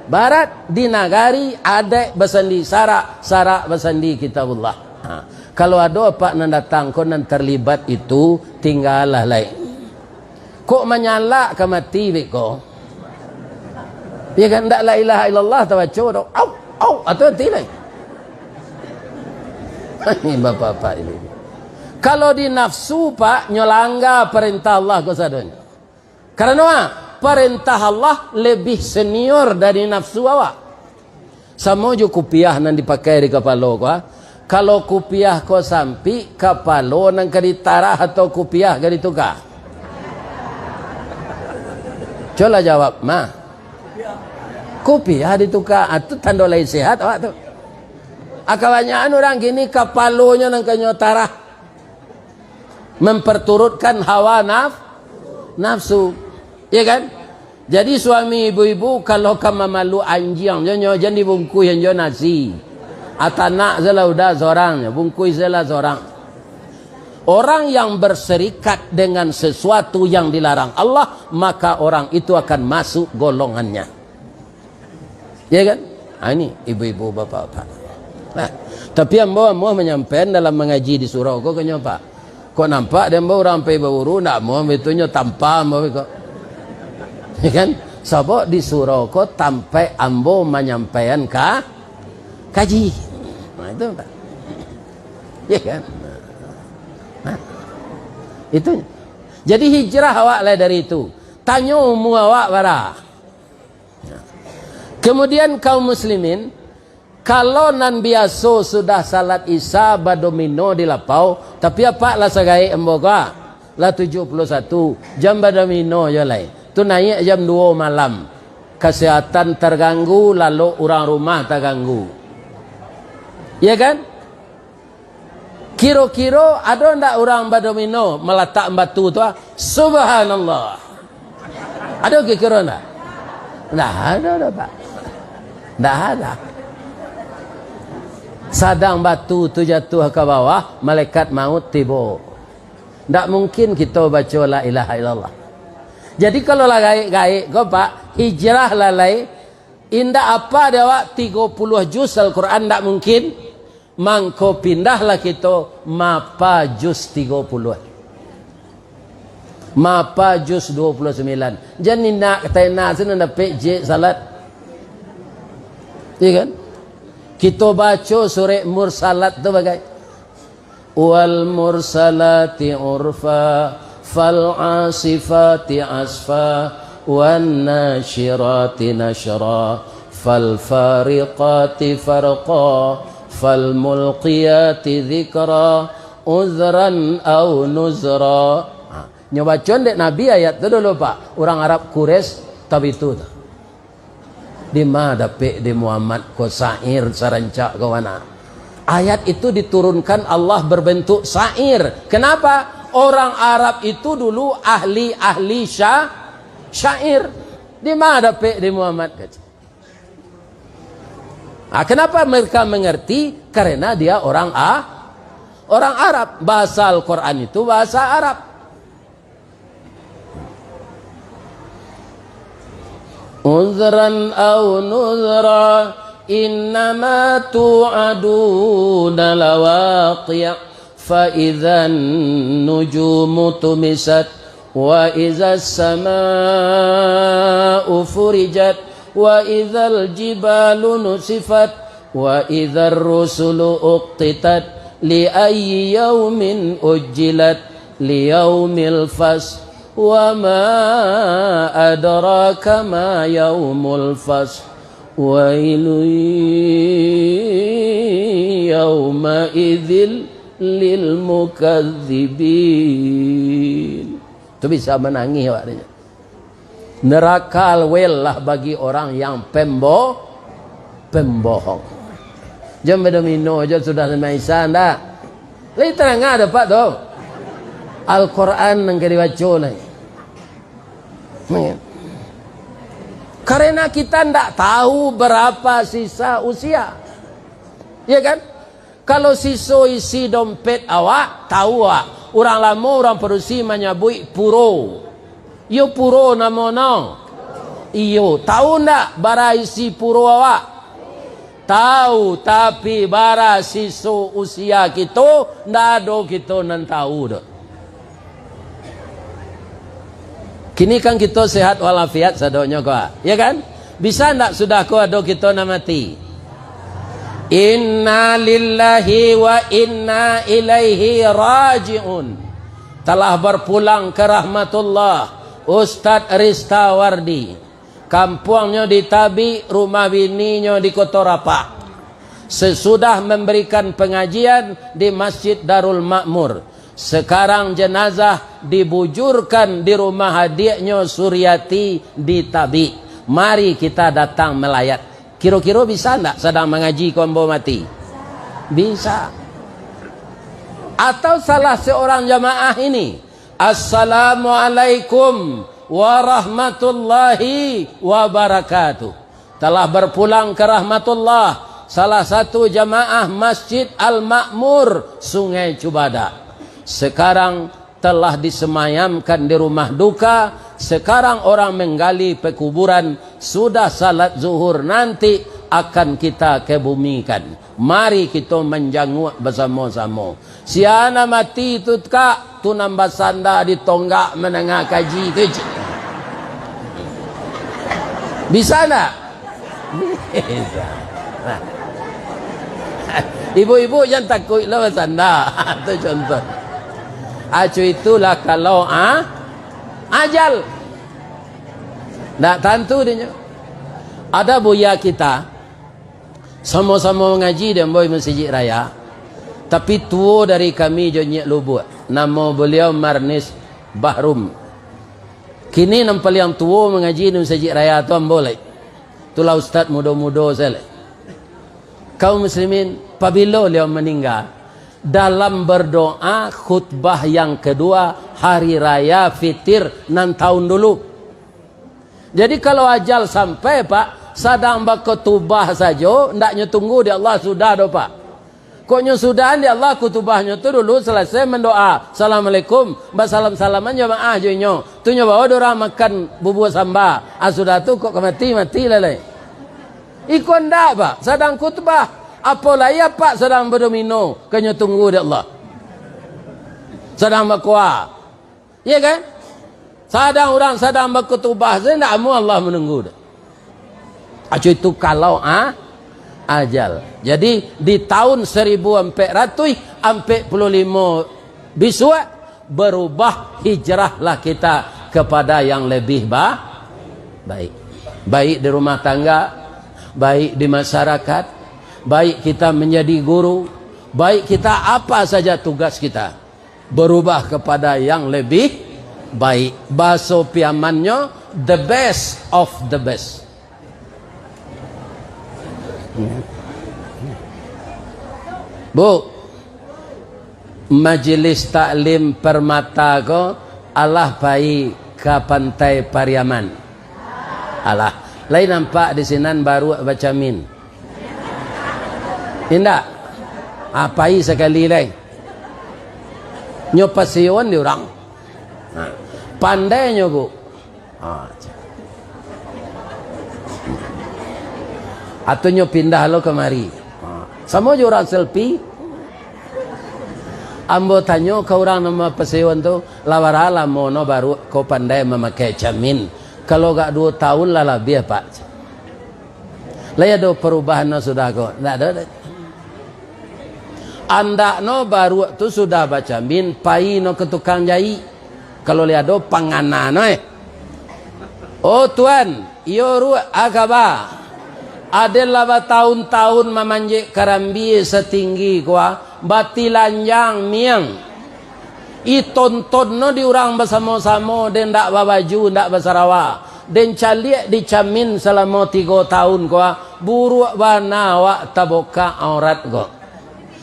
Barat, di nagari adaik basandi sarak, sarak basandi Kitabullah. Ha. Kalau ado apak nan datang ko nan terlibat itu, tinggalah lai. Kok manyalak ka mati beko? Ya kan, ndak la ilaha illallah tabaco doh. Au, au, atau mati lai. Ini bapak-bapak ini. Kalau di nafsu, Pak, nyo langga parentah Allah ko sadonyo. Karano, ah, parentah Allah lebih senior dari nafsu awak. Samo jo kupiah nan dipakai di kapalo ko, ah. Kalau kupiah ko sampik, kapalo nan ka ditarah atau kupiah ka dituka? Cubolah jawab, mah. Kupiah dituka, ah, tu tando lai sehat awak tu. Ah, kabanyakan urang kini kapalonyo nan ka nyo tarah. Memperturutkan hawa naf-, nafsu. Ya kan? Jadi suami ibu-ibu kalau ka mamalu anjiang, jo nyo jan dibungkuih jo nasi. Atanak salah udah sorang, bungkuih salah sorang. Orang yang berserikat dengan sesuatu yang dilarang Allah, maka orang itu akan masuk golongannya. Ya kan? Ha, ini ibu-ibu, bapak-bapak. Nah, tapi ambo amuah manyampaian dalam mangaji di surau ko, kanyo, Pak. Kok nampak di ambo urang pai bauru, ndak amuah bitunyo tampa ambo ko. Ya kan? Sabab di surau ko tampek ambo manyampaian ka-, kaji. Nah, itu, Pak. Ya kan? Nah, itu. Jadi hijrah awak lah dari itu. Tanyo umua awak bara. Kemudian kaum muslimin, kalau nan biaso sudah salat Isya badomino di lapau, tapi apak lah sagaek ambo ko, lah tujuah puluah satu, jan badomino jo lai. Tu naiak jam duo malam. Kasehatan targanggu, lalok urang rumah targanggu. Ya kan? Kiro-kiro ado ndak urang badomino malatak batu tu, ah? Subhanallah. Ado kiro-kiro ndak? Ndak ado doh, Pak. Ndak ado. Sadang batu tu jatuah ka bawah, malaikat maut tibo. Ndak mungkin kito baco la ilaha illallah. Jadi kalau lah gaek-gaek ko, Pak, hijrah lah lai, indak apa dek awak tigo puluah juz Al-Quran, ndak mungkin. Mangko pindahlah kito mapa juz tigo puluah. Mapa juz duo puluah sambilan. Jan indak ka taina sinan dapek jek salat. Iya kan? Kito baco surek Mursalat tu bagai. Wal mursalati urfa, fal asifati asfa, wan nasyirati nasyra, fal fariqati farqa, fal mulqiyati dzikra, uzran au nuzra. Ha, nyo bacoan dek Nabi ayat tu dulu, Pak. Urang Arab Quraisy tabitu tu. Di ma dapek di Muhammad ko syair sarancak ko bana? Ayat itu diturunkan Allah berbentuk syair. Kenapa? Orang Arab itu dulu ahli-ahli sya-, syair. Di mana dapek di Muhammad, kaji? Ah, kenapa mereka mengerti? Karena dia orang A-, orang Arab. Bahasa Al-Quran itu bahasa Arab. Uzran au nuzra, innama tu'aduna lawaqi'. Fa idzan nujumu tumisat, wa idzas sama'u furijat, wa idzal jibalu nusifat, wa idzar rusulu uqqitat, li ayyi yaumin ujjilat, li yaumil fasl, wa ma adraka ma yaumul fasl, wailun yauma'idzil lil mukadzibin. Tu bisa manangih awak tu. Neraka alwel lah bagi orang yang pembo-, pembohong. Jan badomino jo sudah Maisa ndak? Lai tarang ado, Pak, tu. Al-Quran nan ka dibaco lai. Karena kita ndak tahu berapa sisa usia. Ya kan? Kalau siso isi dompet awak, tahu awak. Urang lamo, urang padusi manyabuik puro. Iyo puro namo no. Iyo, tahu ndak bara isi puro awak? Tahu, tapi bara siso usia kito, ndak ado kito nan tahu doh. Kini kan kito sehat walafiat sadonyo ko, ya kan? Bisa ndak sudah ko ado kito nan mati? Inna lillahi wa inna ilaihi raji'un. Telah berpulang ke rahmatullah, Ustadz Ristawardi. Kampuangnyo di Tabik, rumah bininyo di Koto Rapak. Sesudah memberikan pengajian di Masjid Darul Makmur, sekarang jenazah dibujurkan di rumah adiaknyo Suriati di Tabik. Mari kita datang melayat. Kiro-kiro bisa ndak sadang mangaji ko ambo mati? Bisa. Atau salah seorang jamaah ini, "Assalamualaikum warahmatullahi wabarakatuh." Telah berpulang ke rahmatullah, salah satu jamaah Masjid Al-Makmur, Sungai Cubadak. Sekarang telah disemayamkan di rumah duka, sekarang orang menggali pekuburan, sudah salat zuhur nanti akan kita kebumikan. Mari kito manjanguak basamo-samo. Sia nan mati tu, Kak, tu nan basanda di tonggak mandanga kaji tu, cik. Bisa ndak? Bisa. Nah. Ibu-ibu jan takuik lah basanda. Tu contoh. Acu itulah kalau, ah, ajal. Ndak tantu dinyo. Ada buya kita, Samo-samo mangaji di ambo di Masajik Raya, tapi tuo dari kami jo Nyiak Lubuak. Namo baliau Marnis Bahrum. Kini nan paliang tuo mangaji di Masajik Raya tu ambo lai. Itulah ustad mudo-mudo sajo lai. Kaum muslimin, pabilo baliau maningga? Dalam berdoa khutbah yang kedua hari raya Fitir nan tahun dulu. Jadi, kalau ajal sampai, Pak, sadang bakutubah sajo, ndaknyo tunggu di Allah sudah doh, Pak. Kok nyo sudahan di Allah kutubahnyo tu dulu, salasai mandoa, "Assalamualaikum," basalam-salaman jamaah jo inyo. Tu nyo bawa dek urang makan bubua samba. Ah, sudah tu kok ka mati, mati lah lai. Iko ndak, Pak, sadang kutubah. Apo lai apak sadang badomino, ka nyo tunggu di Allah. Sadang bakoa. Iya kan? Sadang urang sadang bakutubah sajo, ndak amuah Allah manunggu doh. Acu itu kalau, ah, ajal. Jadi, di tahun seribu empat ratus empat puluh lima bisuak, berubah, hijrahlah kita kepada yang lebih ba-, baik. Baik di rumah tangga, baik di masyarakat, baik kita menjadi guru, baik kita apa saja tugas kita. Berubah kepada yang lebih baik. Bahaso Piamannyo, the best of the best. Bu, Majelis Taklim Permata ko alah pai ka Pantai Pariaman. Alah, lai nampak di sinan baruak bacamin? Indak. Ah, pai sakali lai. Nyo pasewoan di urang. Ha. Pandai nyo, Bu. Ha. Atau nyo pindah lo kamari. Ha. Samo jo urang selfie. Ambo tanyo ka urang nan mapasewoan tu, "Lah bara lamo no baruak ko pandai mamakai camin?" "Kalau agak duo taun lah labiah, Pak." "Lai ado parubahan no sudah ko?" "Ndak ado doh." Andakno baruak tu sudah bacamin, pai no ka tukang jaik. Kalau lai ado pangana no, eh. "Oh, Tuan, iyo ruak, a kaba?" "Aden lah bataun-taun mamanjek karambia satinggi ko, ah, batilanjang miang. I tonton no di urang basamo-samo, den ndak babaju, ndak basarawa. Den caliak dicamin salamo tigo taun ko, ah, buruak bana awak tabokak aurat ko."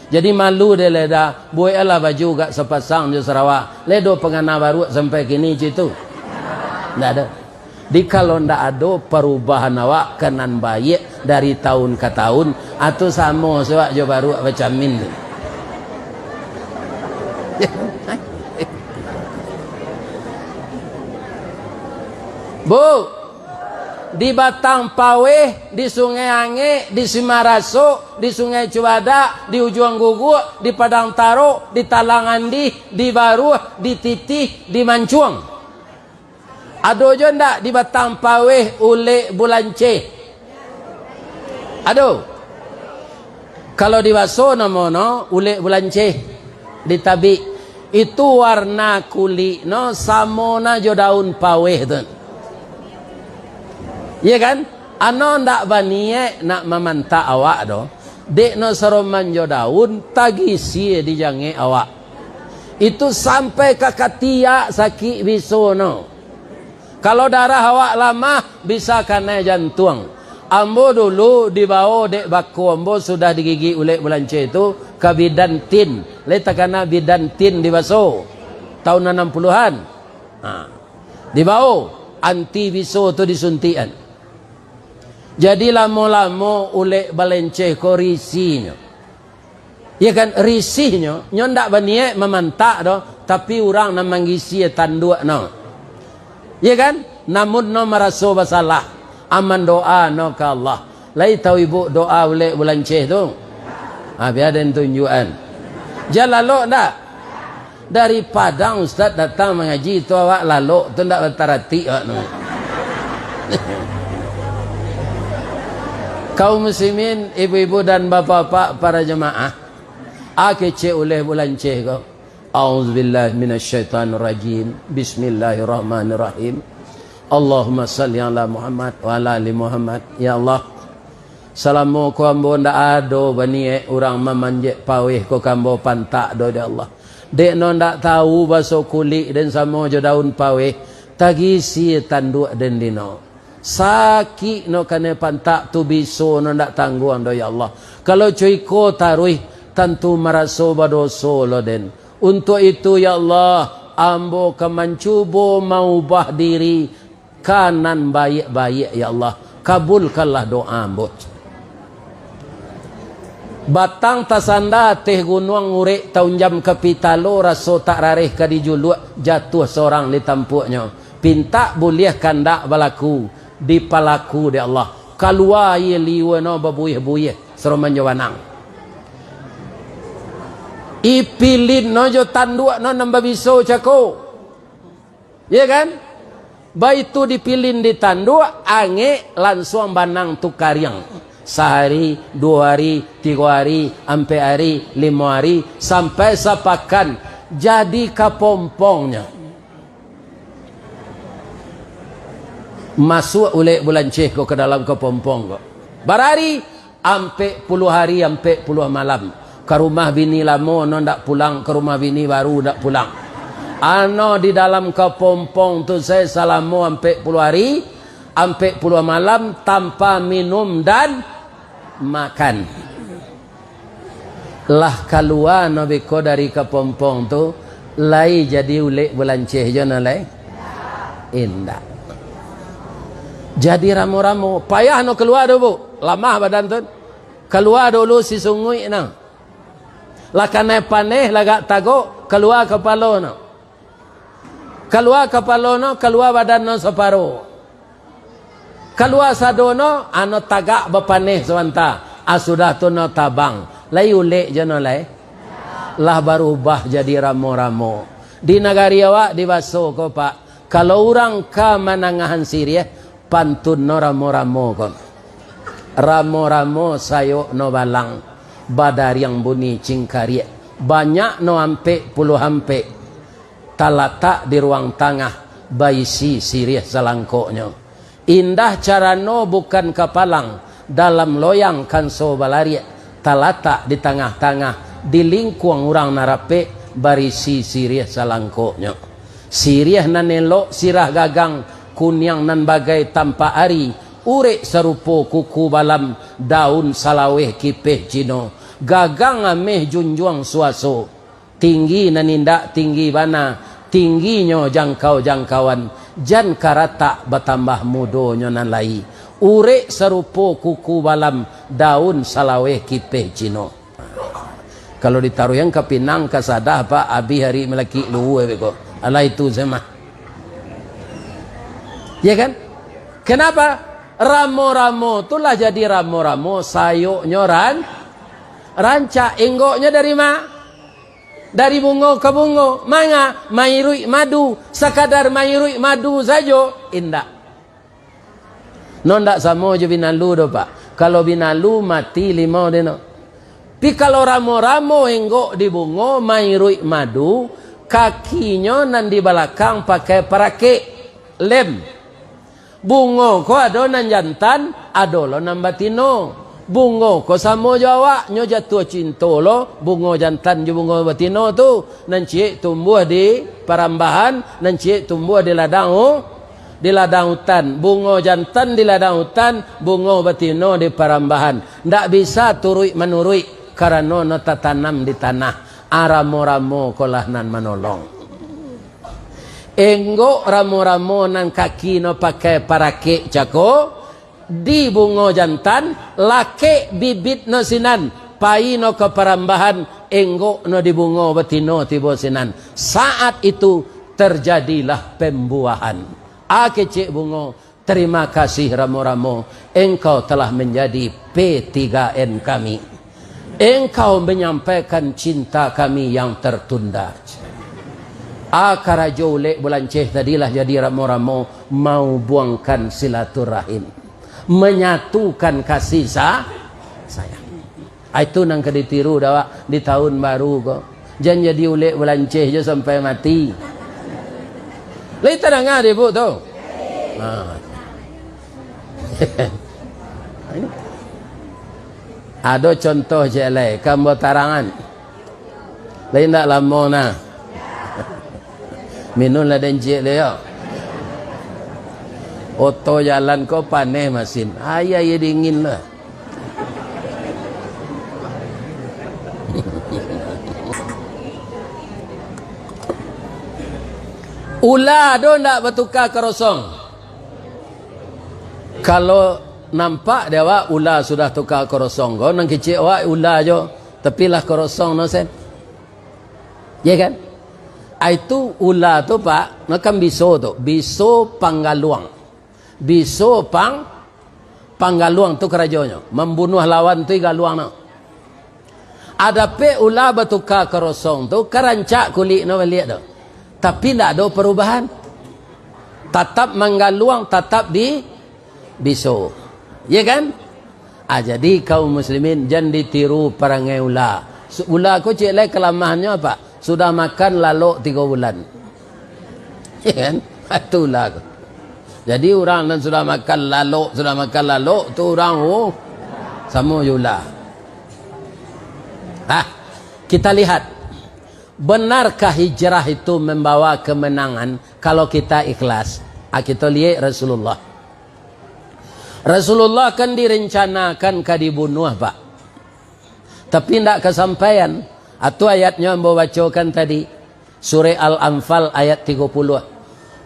Jadi malu dek lai dah, bueklah baju agak sapasang jo sarawa. Lai ado pangana baruak sampai kini cik tu? Ndak ado. Di kalau ndak ado parubahan awak ka nan baiak dari taun ka taun, atau samo se awak jo baruak bacamin tu. Bu, di Batang Paweh, di Sungai Angek, di Simarasok, di Sungai Cubadak, di Ujuang Guguk, di Padang Tarok, di Talang Andih, di Baruah, di Titih, di Mancuang. Ado jo ndak di Batang Paweh ulek bulanceh? Ado. Kalau di baso namo no ulek bulanceh, di tabik. Itu warna kulik no samo na jo daun paweh tu. Iya kan? Ano ndak baniaik nak mamantak awak doh. Dek no saroman jo daun, tagisia di jangek awak. Itu sampai ka katiak sakik biso no. Kalau darah awak lamah, bisa kanai jantuang. Ambo dulu dibawo dek bako ambo sudah digigik ulek bulanceh tu ka bidan tin. Lai takana bidan tin di baso. Taun anam puluahan. Ha. Dibawo anti biso tu disuntikan. Jadi lamo-lamo ulek balanceh ko risinyo. Iya kan, risihnyo, nyo ndak baniaik mamantak doh, tapi urang nan manggisia tanduak no. Iya kan, namun no maraso basalah, aman doa no ka Allah. Lai tahu ibu doa ulek bulanceh tu? Ha, bia den tunjuakan. Jan lalok ndak? Dari Padang Ustaz datang mangaji tu, awak lalok tu ndak bataratik awak tu. Kaum muslimin, ibu-ibu dan bapak-bapak para jemaah, a kecek uleh bulanceh ko. A'udzubillahi minasyaitonirrajim. Bismillahirrahmanirrahim. Allahumma salli ala Muhammad wa ala ali Muhammad. Ya Allah, salamo ko ambo ndak ado baniaik urang mamanjek paweh ko ka ambo pantak doh, ya Allah. Dek no ndak tahu baso kulik den samo jo daun paweh, tagisia tanduak den dino. Sakik no kanai pantak tu biso no ndak tangguang doh, ya Allah. Kalau co iko taruih, tantu maraso badoso lo den. Untuak itu, ya Allah, ambo ka mancubo maubah diri ka nan baiak-baiak, ya Allah. Kabulkanlah doa ambo. Batang tasanda ateh gunuang, urek taunjam ka pitalo, raso tak rareh ka dijuluak, jatuah sorang di tampuaknyo. Pintak buliah kandak balaku, dipalaku dek Allah. Kalua aia liua no babuih-buih, saroman jo banang. Ipilin no jo tanduak no nan babiso cako. Iya kan? Baitu dipilin di tanduak, angek, lansuang banang tu kariang. Sahari, duo hari, tigo hari, ampek hari, limo hari, sampai sapakan, jadi kapompongnyo. Masuak ulek bulanceh ko ka dalam kapompong ko. Barari, ampek puluah hari, ampek puluah malam. Ka rumah bini lamo no ndak pulang, ka rumah bini baru ndak pulang. Ano di dalam kapompong tu sae salamo ampek puluah hari, ampek puluah malam tanpa minum dan makan. Lah kalua no beko dari kapompong tu, lai jadi ulek bulanceh jo no lai? Indak. Jadi ramo-ramo, payah no kalua tu, Bu. Lamah badan tu. Kalua dulu si sunguik no. Lah kanai paneh, lah agak tagok, kalua kapalo no. Kalua kapalo no, kalua badan no saparo. Kalua sado no, ano tagak bapaneh sabanta. Ah, sudah tu no tabang. Lai ulek jo no lai. Lah barubah jadi ramo-ramo. Di nagari awak di Baso ko, Pak, kalau urang ka manangahan siriah, pantun no ramo-ramo ko. Ramo-ramo sayok no balang, badariang bunyi cingkariak. Banyak no ampek puluah ampek, talatak di ruang tangah, baisi siriah salangkoknyo. Indah carano bukan kapalang, dalam loyang kanso balariak, talatak di tangah-tangah, di lingkuang urang nan rapek, barisi siriah salangkoknyo. Siriah nan elok sirah gagang, kuniang nan bagai tampak ari, urek sarupo kuku balam, daun salaweh kipeh Cino, gagang ameh junjuang suaso. Tinggi nan indak tinggi bana, tingginyo jangkau-jangkauan, jan karatak batambah mudonyo nan lai. Urek sarupo kuku balam, daun salaweh kipeh Cino. Kalau ditaruihan ka pinang, ka sadah, Pak, abih ari malakik luhua beko. Alah itu se mah. Ya kan? Kenapa? Ramo-ramo tu lah jadi ramo-ramo, sayoknyo ran-, rancak. Enggoknyo dari ma? Dari bungo ka bungo. Manga? Mairuik madu. Sakadar mairuik madu sajo? Indak. No ndak samo jo binalu doh, Pak. Kalau binalu, mati limau deh no. Pi kalau ramo-ramo enggok di bungo, mairuik madu, kakinyo nan di balakang pakai parakek, lem. Bungo ko ado nan jantan, ado lo nan batino. Bungo ko samo jo awak, nyo jatuah cinto lo bungo jantan jo bungo batino tu. Nan ciek tumbuah di parambahan, nan ciek tumbuah di ladang u-, di ladang utan. Bungo jantan di ladang utan, bungo batino di parambahan. Ndak bisa turuik manuruik, karano no tatanam di tanah. Aramo-ramo ko lah nan manolong. Enggok ramo-ramo nan kaki no pakai parakek cako, di bungo jantan, lakek bibit no sinan, pai no ka parambahan, enggok no di bungo batino tibo sinan. Saat itu terjadilah pembuahan. A kecek bungo, terima kasih ramo-ramo, engkau telah menjadi P tiga N kami. Engkau menyampaikan cinta kami yang tertunda. A karajo ulek bulanceh tadi lah jadi ramo-ramo, maubuangkan silaturahim, menyatukan kasih sa-, sayang. Ai tu nan ka ditiru dek awak di tahun baru ko. Jan jadi ulek bulanceh jo sampai mati. Lai tadanga dek Ibu tu? Ha. Ado contoh ciek lai, ka ambo tarangan. Lai indak lamo nah. Minum lah den ciek lai yo. Oto jalan ko paneh masin. Aia, aia dingin lah. Ula ado ndak batuka karosong? Kalau nampak di awak ula sudah tuka karosong ko, nan kecek awak ula jo, tapi lah karosong no sen. Ya kan? Ah, itu ula tu, Pak, no kan biso tu, biso panggaluang. Biso pang-, panggaluang tu karajonyo, mambunuah lawan tu di galuang no. Adapek ula batuka karosong tu, karancak kulik no baliak tu. Tapi ndak ado parubahan. Tatap manggaluang, tatap di biso. Ya kan? Ah, jadi kaum muslimin, jan ditiru parangai ula. Su-, ula ko ciek lai kalamahannyo apo? Sudah makan lalok tigo bulan. Ya kan? Itulah. Jadi, urang nan sudah makan lalok, sudah makan lalok, tu urang, oh, samo jo ula. Ah, kita lihat, benarkah hijrah itu membawa kemenangan kalau kita ikhlas? Ah, kita lihat Rasulullah. Rasulullah kan direncanakan ka dibunuah, Pak. Tapi ndak kasampaian. Atu ayatnyo ambo bacokan tadi. Surah Al-Anfal ayat tigo puluah.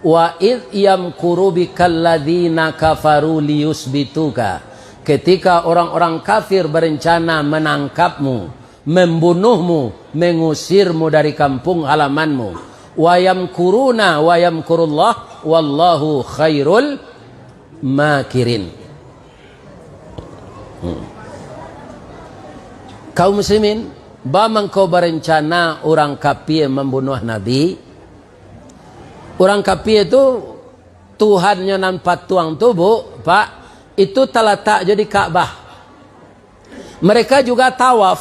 "Wa idh yamkuru bikal ladzina kafaru liyusbituka." Ketika orang-orang kafir berencana menangkapmu, membunuhmu, mengusirmu dari kampung halamanmu. "Wa yamkuruna wa yamkurullah, wallahu khairul makirin." Hmm. Kaum muslimin, ba mangko barencana urang kapie mambunuah Nabi. Urang kapie tu, Tuhannyo nan patuang tu, Bu, Pak, itu talatak jo di Ka'bah. Mereka juga tawaf,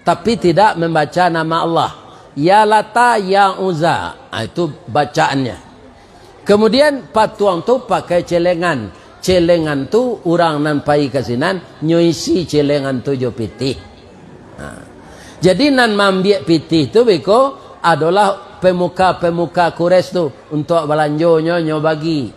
tapi tidak membaca nama Allah. Ya Lata, ya Uzza. Ah, itu bacaannya. Kemudian patuang tu pakai celengan. Celengan tu urang nan pai ka sinan, nyo isi celengan tu jo pitih. Ha. Jadi nan maambiak pitih tu beko adolah pemuka-pemuka Quraisy tu, untuak balanjonyo nyo bagi.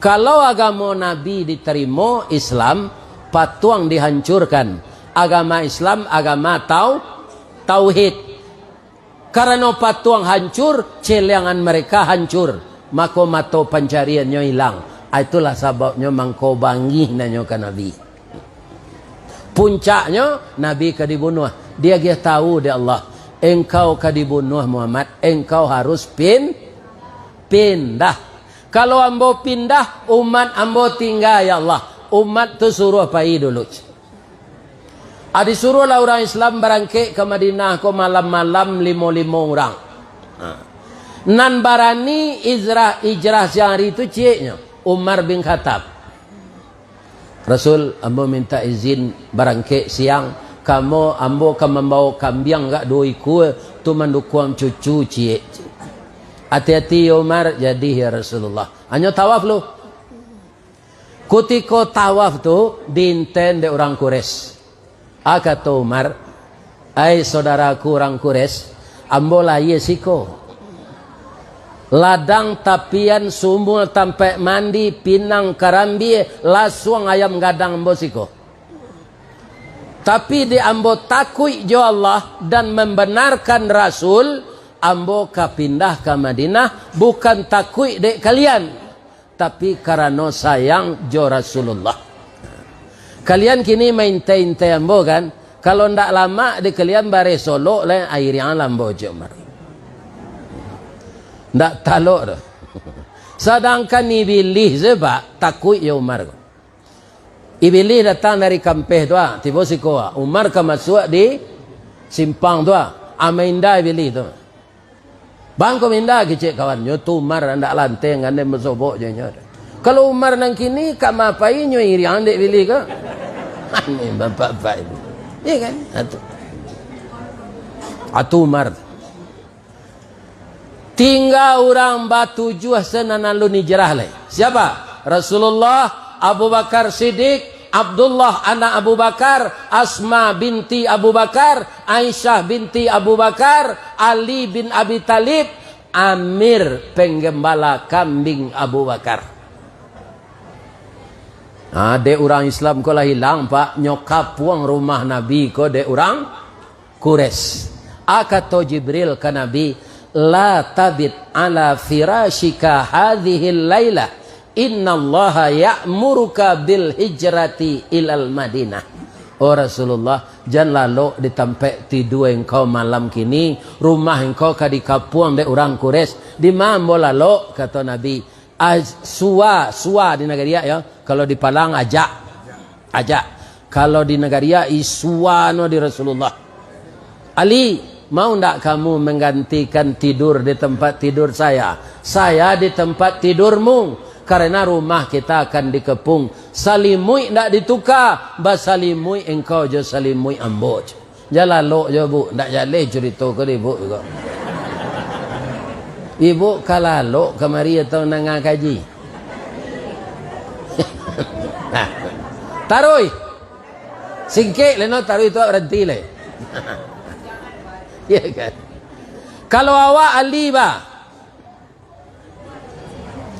Kalau agamo Nabi ditarimo, Islam, patuang dihancurkan. Agama Islam, agama tau-, tauhid. Karano patuang hancur, celengan mereka hancur, mako mato pancariannyo ilang. Ah, itulah sababnyo mangko bangih nanyo ka Nabi. Puncaknyo, Nabi ka dibunuah. Diagiah tahu dek Allah, "Engkau ka dibunuah, Muhammad. Engkau harus pin-, pindah. Kalau ambo pindah, umat ambo tingga, ya Allah." Umat tu suruah pai dulu. Ah, disuruahlah urang Islam barangkek ka Madinah ko malam-malam limo-limo urang. Ha. Nan barani ijrah, ijrah siang hari tu cieknyo, Umar bin Khattab. "Rasul, ambo minta izin barangkek siang, kamo ambo ka mambawo kambiang agak duo ikua, tu mandukuang cucu ciek." "Ati-ati, ya Umar." "Jadi, ya Rasulullah." Hanyo tawaf lu. Kutiko tawaf tu, diinten dek urang Quraisy. Ah, kato Umar, "Ai saudaraku urang Quraisy, ambo lahia siko. Ladang tapian, sumua tampek mandi, pinang karambia, lasuang ayam gadang ambo siko. Tapi dek ambo takuik jo Allah dan mambanarkan Rasul, ambo ka pindah ka Madinah, bukan takuik dek kalian, tapi karano sayang jo Rasulullah. Kalian kini maintai-intai ambo, kan? Kalau ndak lamak di kalian bareh solok lai, airiang lah ambo jo Umar. Ndak talok doh." Sadangkan Ibilih se, Pak, takuik jo Umar ko. Ibilih datang dari kampeh tu, ah, tibo siko, ah. Umar ka masuak di simpang tu, ah. Ah, mainda Ibilih tu. "Bang, ko minda," kecek kawannyo, "tu Umar andak lanteng, gandeng basobok jo inyo. Kalau Umar nan kini, ka ma pai inyo iriang dek Ibilih ko?" Aneh bapak-bapak itu. Iya kan? Atu. Atu Umar. Tingga urang batujuah se nan alun ijrah lai. Siapa? Rasulullah, Abu Bakar Siddiq, Abdullah anak Abu Bakar, Asma binti Abu Bakar, Aisyah binti Abu Bakar, Ali bin Abi Thalib, Amir penggembala kambing Abu Bakar. Nah, dek urang Islam ko lah ilang, Pak. Nyo kapuang rumah Nabi ko dek urang Quraisy. A, kato Jibril ka Nabi, "La tabit ala firasyika hadzihil lailah, innallaha ya'muruka bil hijrati ilal Madinah." Oh Rasulullah, jan lalok di tampek tidua engkau malam kini, rumah engkau ka dikapuang dek urang Quraisy. Dima ambo lalok, kato Nabi. Ah, suwa, suwa di nagari a, yo. Kalau di Palang, ajak. Ajak. Kalau di nagari a, isuwa no di Rasulullah. "Ali, mau ndak kamu menggantikan tidur di tempat tidur saya? Saya di tempat tidurmu, karena rumah kita akan dikepung. Salimuik ndak dituka, basalimuik engkau jo salimuik ambo." Jan lalok jo, Bu, ndak jaleh curito ko di Ibu ko. Ibu ka lalok kamari atau nanga kaji? Taruih. Singkek leno, taruih tu baranti lai. Iya kan? Kalau awak ahli, bah,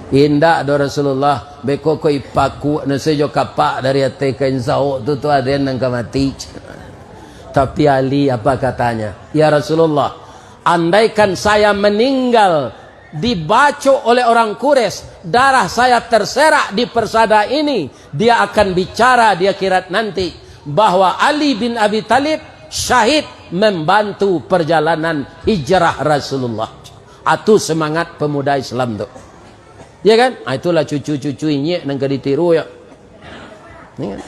Indak doh Rasulullah, beko ko ipakuak nase jo kapak dari ateh kain saok tu, tu aden nan ka mati. Tapi Ali apa katanya? "Ya Rasulullah, andaikan saya meninggal dibacok oleh orang Quraisy, darah saya terserak di persada ini, dia akan bicara di akhirat nanti bahwa Ali bin Abi Thalib syahid membantu perjalanan hijrah Rasulullah." Atu semangat pemuda Islam tu. Ya kan? Ah, itulah cucu-cucu inyiak nan ka ditiru, ya. Ya kan?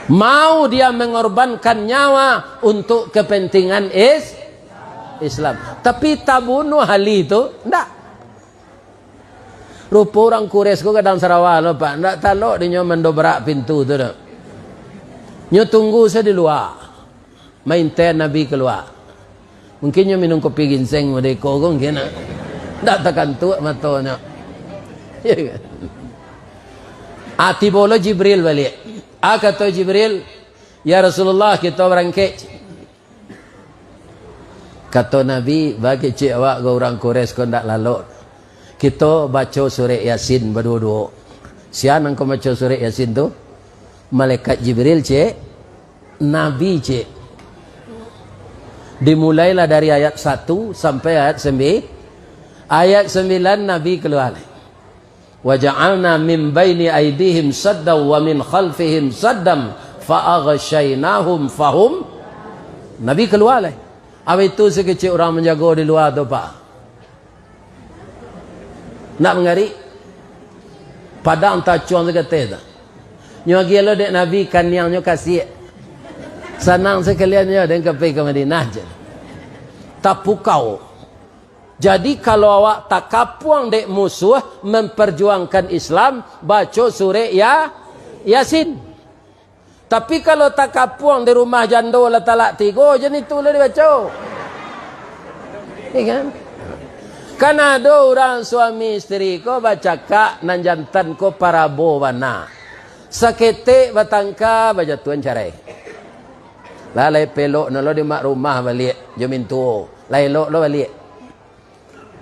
Mau dia mengorbankan nyawa untuk kepentingan is-, Islam. Tapi tabunuh Ali tu, ndak. Rupo urang Quraisy ko gadang sarawa lo, Pak. Ndak talok dinyo mandobrak pintu tu, dak. Nyo tunggu sajo di lua. Mainten Nabi kalua. Mungkin nyo minum kopi ginseng model iko ko mungkin, ah. Ndak takantuak matonyo. Ya kan? Ah, tibo lo Jibril baliak. Ah, kato Jibril, "Ya Rasulullah, kito barangkek." Kato Nabi, "Baa kecek awak ko urang Quraisy ko ndak lalok. Kito baco surek Yasin baduo-duo." "Sia nan ka baco surek Yasin tu?" "Malaikat Jibril, cek." "Nabi, cek." Dimulailah dari ayat satu sampai ayat sembi-, ayat sembilan Nabi kalua. "Wa ja'alna min baini aidihim saddan wa min khalfihim saddan fa aghsyainahum fahum." Nabi kalua lai. Abih tu sakecek urang manjago di lua tu, Pak. Nak mangarik? Padang tacuang sakateh tu. Nyo agiah lo dek Nabi kaniangnyo kasiak. Sanang sakalian nyo den ka pai ka Madinah je. Tapukau. Jadi, kalau awak takapuang dek musuh memperjuangkan Islam, baco surek Ya-, Yasin. Tapi kalau takapuang di rumah jando lah talak tigo, jan itu lah dibaco. Ya kan? Kan ado urang suami isteri ko bacakak, nan jantan ko parabo bana. Saketek batangka, bajatuahan carai. Lah, lai pelok no lo di mak rumah baliak jo mintuo. Lai elok lo baliak.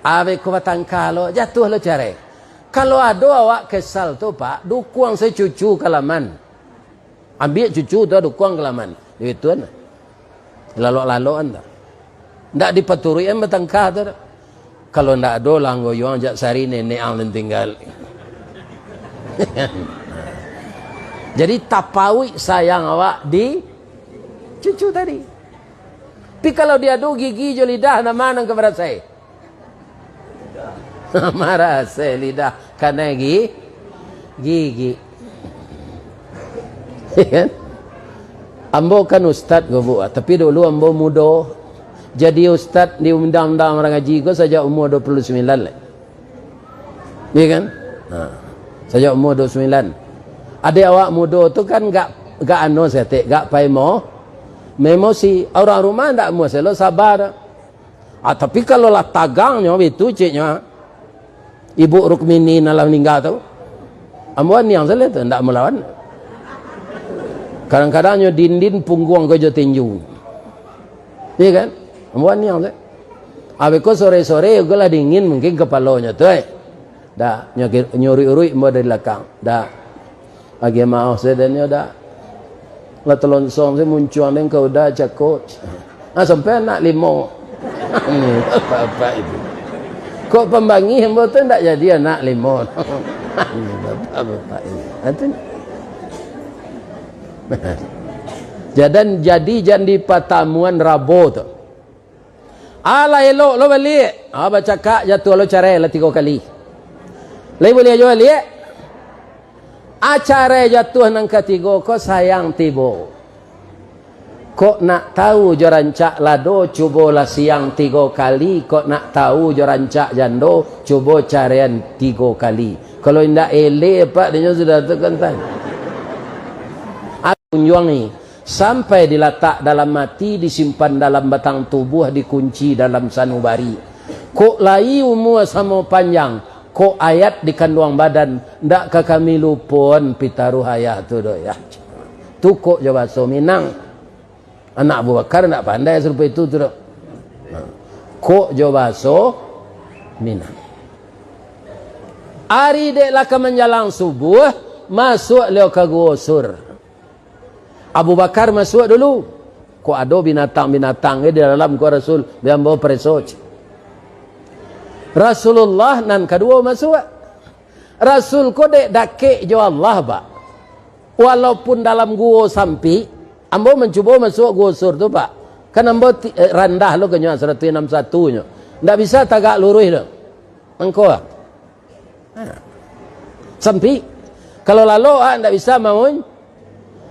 Abih ko batangka lo, jatuah lo carai. Kalau ado awak kesal tu, Pak, dukuang sajo cucu ka laman. Ambiak cucu tu, dukuang ka laman. Duituan. Lalok-lalokan tu. Ndak dipaturuikan batangka tu. Kalau ndak ado lah, anggo yuang jak sari nenek ang nan tinggal. Jadi, tapauik sayang awak di cucu tadi. Tapi kalau diadu gigi jo lidah, nan ma nan ka barasai? Marasai lidah kanai gi-, gigi. Ya kan? Ambo kan ustad ko, Bu, tapi dulu ambo mudo. Jadi ustad di undang-undang urang ngaji ko sajak umua dua puluh sambilan lai. Iya kan? Ha. Sajak umua dua puluh sambilan. Adek awak mudo tu kan gak, gak anu saketek, gak paimo, memosi. Urang rumah ndak amuah selo, saba. Ah, tapi kalau lah tagangnyo bitu, ceknyo, Ibu Rukmini nan lah maningga tu, ambo aniang sajo tu, ndak malawan. Kadang-kadang nyo dindin pungguang ko jo tinju. Iya kan? Ambo aniang sajo. Abih ko sore-sore ko lah dingin mungkin kapalonyo tu, eh. Dak, nyo, nyo uruik-uruik ambo dari lakang. Dak. Agiah maoh sadonyo dak. Lah talonsong se muncuang den ka uda cako. Ah, sampai anak limo. Bapak-bapak itu. Kok pambangih ambo tu ndak jadi anak limo. Bapak-bapak ini. Ah, tu. Jadan jadi jan di patamuan Rabo tu. Alah elok lo baliak. Ah, bacakak jatuah lo carai lah tigo kali. Lai buliah juo baliak? Ah, carai jatuah nan katigo ko sayang tibo. Kok nak tahu jo rancak lado, cubolah siang tigo kali. Kok nak tahu jo rancak jando, cubo caraian tigo kali. Kalau indak eleh, Pak, dinyo sudah tu kan tan. Aku kunjuangi. Sampai dilatak dalam ati, disimpan dalam batang tubuah, dikunci dalam sanubari. Kok lai umua samo panjang, kok ayat di kanduang badan, ndak ka kami lupoan pitaruah ayah tu doh, yah. Tu kok jo bahaso Minang. Anak Abu Bakar ndak pandai sarupo itu tu doh. Nah, kok jo bahaso Minang. Ari dek lah ka manjalang subuah, masuak liau ka Guo Sur. Abu Bakar masuak dulu. Kok ado binatang-binatang di dalam ko Rasul, bia ambo pareso, cek. Rasulullah nan kaduo masuak. Rasul ko dek dakek jo Allah, Pak. Walaupun dalam guo sampik, ambo mancubo masuak guo Sur tu, Pak. Kan ambo ti-, eh, randah lo kanyo, saratuih anam satu nyo. Ndak bisa tagak luruih tu. Angko, ah. Ha. Sampik. Kalau lalok, ah, ndak bisa maun-,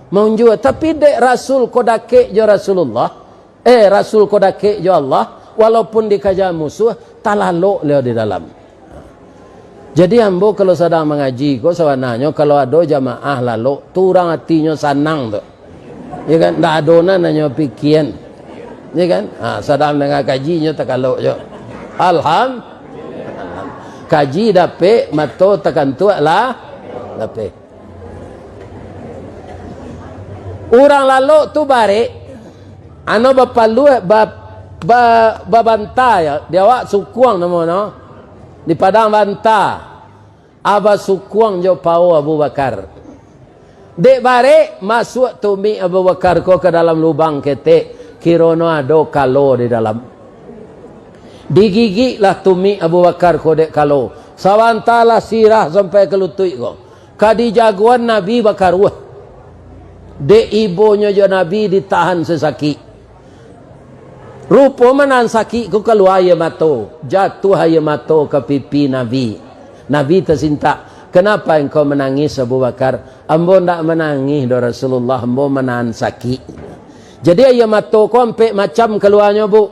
maunjua. Tapi dek Rasul ko dakek jo Rasulullah, eh, Rasul ko dakek jo Allah, walaupun dikaja musuah, talalok liau di dalam. Jadi ambo kalau sadang mangaji ko, sabananyo kalau ado jamaah lalok, tu urang atinyo sanang tu. Ya kan? Ndak ado nan nanyo pikian. Ya kan? Ha, sadang danga kaji nyo takalok jo. Alham-, kaji dapek, mato takantuak lah, dapek. Urang lalok tu barek, ano bapaluah, ba-, ba-, babanta ya, di awak sukuang namo no, di Padang Banta. Aba sukuang jo pao Abu Bakar. Dek barek, masuak tumik Abu Bakar ko ka dalam lubang ketek, kirono ado kalo di dalam. Digigiklah tumik Abu Bakar ko dek kalo. Sabanta lah sirah sampai ka lutuik ko. Ka dijagoan Nabi bakaruah. Dek ibonyo jo Nabi ditahan sasakik. Rupo manahan sakik ko kalua aia mato, jatuah aia mato ka pipi Nabi. Nabi tasintak, "Kenapa engkau menangis, Abu Bakar?" "Ambo ndak manangih doh, Rasulullah, ambo manahan sakik." Jadi aia mato ko ampek macam kaluanyo, Bu.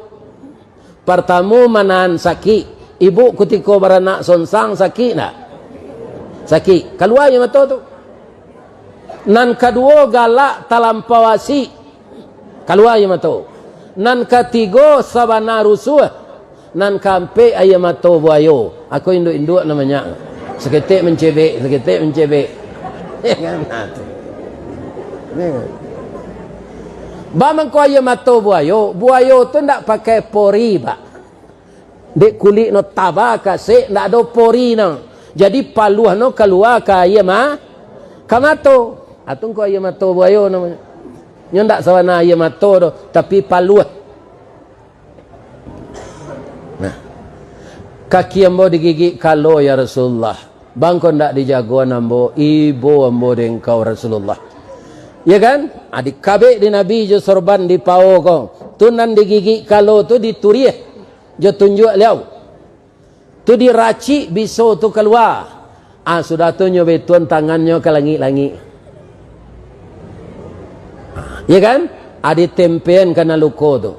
Partamo manahan sakik. Ibu kutiko baranak sonsang sakik ndak? Sakik. Kalua aia mato tu. Nan kaduo, galak talampau asik, kalua aia mato. Nan katigo, sabana rusuah. Nan kaampek, aia mato buayo. Ako induak-induak namonyo. Saketek mancebek, saketek mancebek. Ya kan? Nah, tu. Ya kan? Ba mangko aia mato buayo, buayo tu ndak pakai pori, Pak. Dek kulik no taba kasek, ndak ado pori no. Jadi paluah no kalua ka aia ma-, ka mato. Atun ko aia mato buayo namonyo. Nyo ndak sabana aia mato doh, tapi paluah. Nah. Kaki ambo digigik kalo, ya Rasulullah. Bangko ndak dijagoan ambo, ibo ambo dek engkau, Rasulullah. Ya kan? Ah, dikabek di Nabi jo sorban di pao ko. Tu nan digigik kalo tu dituriah jo tunjuak liau. Tu diracik biso tu kalua. Ah, sudah tu nyo baitu-an tangannyo ka langik-langik. Ya kan? Ah, ditempean ka nan luko tu.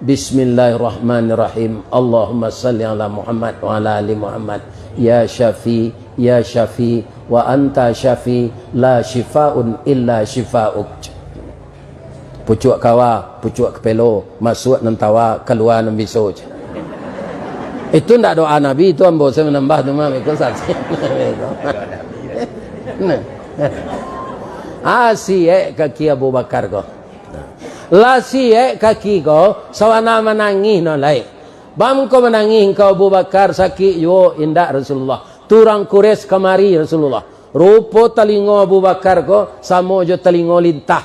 Bismillahirrahmanirrahim. Allahumma salli ala Muhammad wa ala ali Muhammad. Ya Syafi, ya Syafi, wa anta Syafi, la syifaun illa syifauk. Pucuak kawa, pucuak kapelo, masuak nan tawa, kalua nan biso. Itu ndak doa Nabi, itu ambo sajo manambah tu mah, itu saksi. Nah. Ah, siek kaki Abu Bakar ko. Lah siek kaki ko, sabana manangih no lai. Bangko manangih engkau Abu Bakar, sakik juo? Indak, Rasulullah. Tu urang Quraisy kamari, Rasulullah. Rupo talingo Abu Bakar ko samo jo talingo lintah.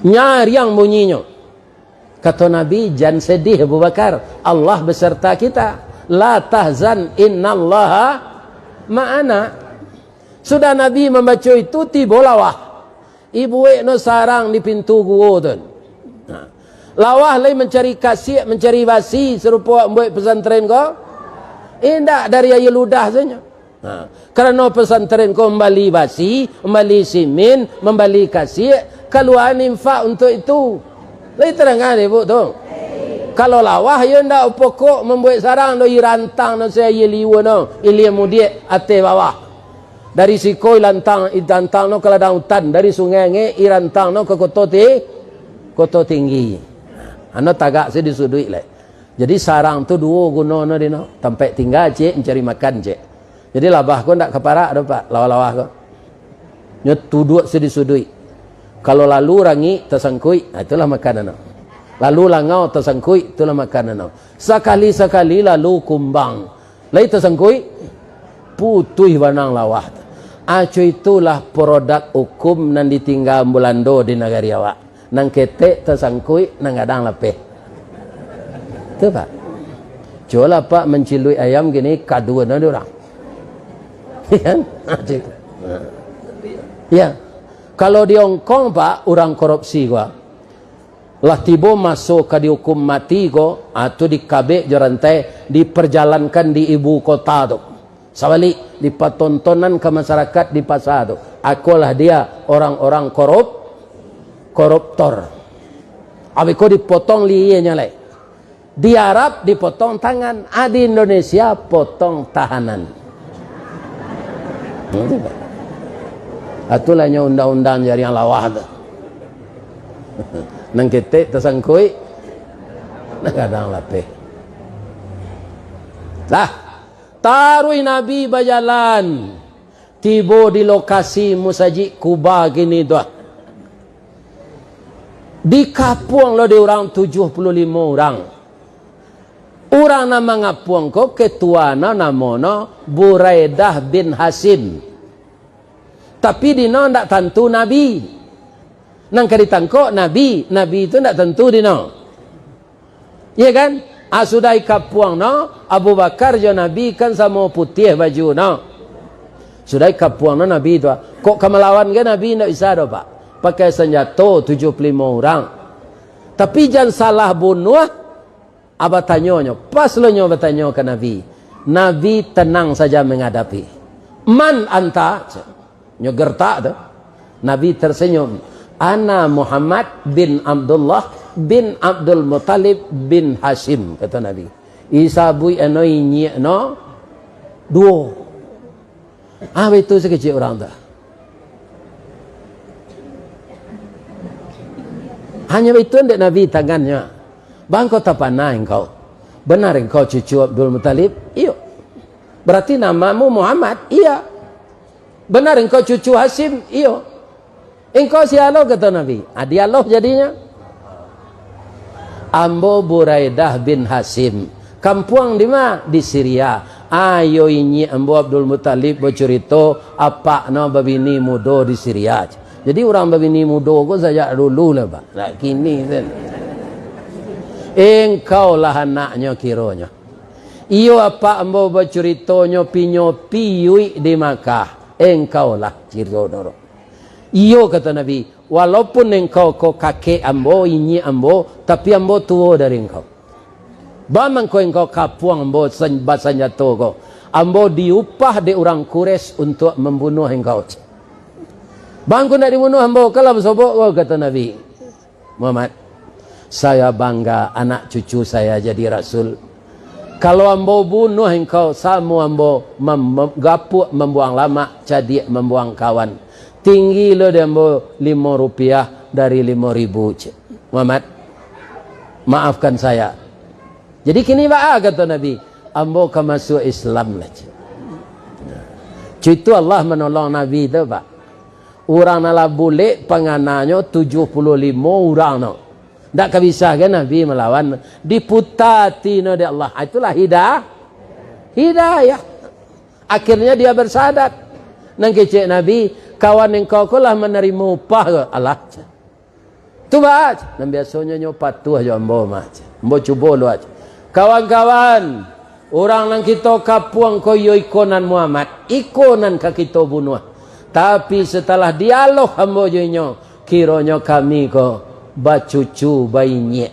Nyariang bunyinyo. Kato Nabi, "Jan sedih, Abu Bakar. Allah beserta kita. La tahzan, innallaha ma'ana." Sudah Nabi mambaco itu, tibo lawah. Ibuek no sarang di pintu guo tu. Nah. Lawah lai mancari kasiak, mancari basi, sarupo awak mambuek pesantren ko? Indak, dari aia ludah sajo. Nah, karano pesantren ko mambali basi, mambali simin, mambali kasiak, kaluaan infak untuak itu. Lai tadanga dek Ibu tu? Kalau lawah, iyo ndak upokok mambuek sarang do, irantang no se aia liua no, ilia mudiak, ateh bawah. Dari siko irantang, irantang no ka ladang utan, dari Sungai Angek irantang no ka Koto Ti-, Koto Tinggi. Ano tagak se di suduik lai. Jadi sarang tu duo guno no di no, tampek tingga ciek, mancari makan ciek. Jadi labah ko ndak ka parak do, Pak, lawah-lawah ko. Nyo duduak se di suduik. Kalau lalu rangik tasangkuik, nah, itulah makan ano. Lalu langau tasangkuik, itulah makan ano. Sakali-sakali lalu kumbang. Lai tasangkuik, putuih bana lawah. Aco itulah produk hukum nan ditingga Bulando di nagari awak. Nan ketek tasangkuik, nan gadang lapeh. Tu, Pak. Cubolah, Pak, manciluik ayam kini, kaduan ado urang. Kan? Ya. Kalau di Hong Kong, Pak, urang korupsi ko, lah tibo maso ka diukum mati ko, ah, tu dikabek jo rantai, diperjalankan di ibu kota tu. Sabalik, dipatontonan ka masarakat di pasa tu. Akolah dia orang-orang korup-, koruptor. Abih ko dipotong lienyo lai. Di Arab dipotong tangan, ah, di Indonesia potong tahanan. Itulah nyo undang-undang jariang lawah tu. Nan ketek tasangkuik, nan gadang lapeh. Lah, taruih Nabi bajalan, tibo di lokasi Musajik Kuba kini tu. Dikapuang lo dek urang tujuah puluah limo urang. Urang nan mangapuang ko ketuanyo namonyo Buraidah bin Hasyim. Tapi dino ndak tantu Nabi. Nan ka ditangkok Nabi, Nabi tu ndak tantu dino. Iya kan? Ah, sudah ikapuang no, Abu Bakar jo Nabi kan samo putiah baju no. Sudah ikapuang no Nabi tu, ah. Kok ka malawan ka Nabi ndak bisa doh, Pak. Pakai sanjato tujuah puluah limo urang. Tapi jan salah bunuah, ah, batanyo nyo. Pas lo nyo batanyo ka Nabi. Nabi tenang saja menghadapi. "Man anta?" Nyo gertak tu. Nabi tersenyum. "Ana Muhammad bin Abdullah bin Abdul Muttalib bin Hasyim," kata Nabi. Isabuik ano inyiak no duo. Ah, baitu sakecek urang tu. Hanyo baitu dek Nabi tangannyo. "Bangko tapana engkau. Benar engkau cucu Abdul Muttalib?" "Iyo." "Berarti namamu Muhammad?" "Iya." "Benar engkau cucu Hasyim?" "Iyo." "Engkau sia lo?" kata Nabi. Ah, dialog jadinyo. "Ambo Buraidah bin Hasyim." "Kampuang di ma?" "Di Siria." "Ayo inyiak ambo Abdul Muttalib bacurito, apak no babini mudo di Siria." Jadi urang babini mudo ko sajak dulu lah, Pak. Nak kini sen. Engkau lah anaknyo kironyo. Iyo, apak ambo bacurito nyopi-nyopi yuik di Makkah. Engkau lah ciro doro. Iyo, kata Nabi, walaupun engkau ko kakek ambo, inyiak ambo, tapi ambo tuo dari engkau. Ba mangko engkau kapuang ambo san-, basanjato ko. Ambo diupah dek urang Quraisy untuak mambunuah engkau. Bangko ndak dibunuah ambo, kalau basobok ko, kata Nabi. Muhammad, saya bangga anak cucu saya jadi rasul. Kalau ambo bunuah engkau, samo ambo mam-, mam-, gapuak mambuang lamak, cadiak mambuang kawan. Tinggi lo di ambo limo rupiah dari limo ribu, cek. Muhammad, maafkan saya. Jadi kini baa, kata Nabi, ambo ka masuak Islam lah, cek. Cek itu Allah manolong Nabi tu, Pak. Urang nan lah bulek pangananyo tujuah puluah limo urang no. Ndak ka bisa kan Nabi malawan, diputa ati no dek Allah. Ah, itulah hida-, hidayah. Akhirnya dia bersyahadat. Nan kecek Nabi, "Kawan engkau ko lah manarimo upah ko?" "Alah." "Tu baa?" "Nan biasonyo nyo patuah jo ambo mah." "Ambo cubo lo." Kawan-kawan, urang nan kito kapuang ko iyo iko nan Muhammad, iko nan ka kito bunuah. Tapi satalah dialog ambo jo inyo, kironyo kami ko bacucu bainyiak.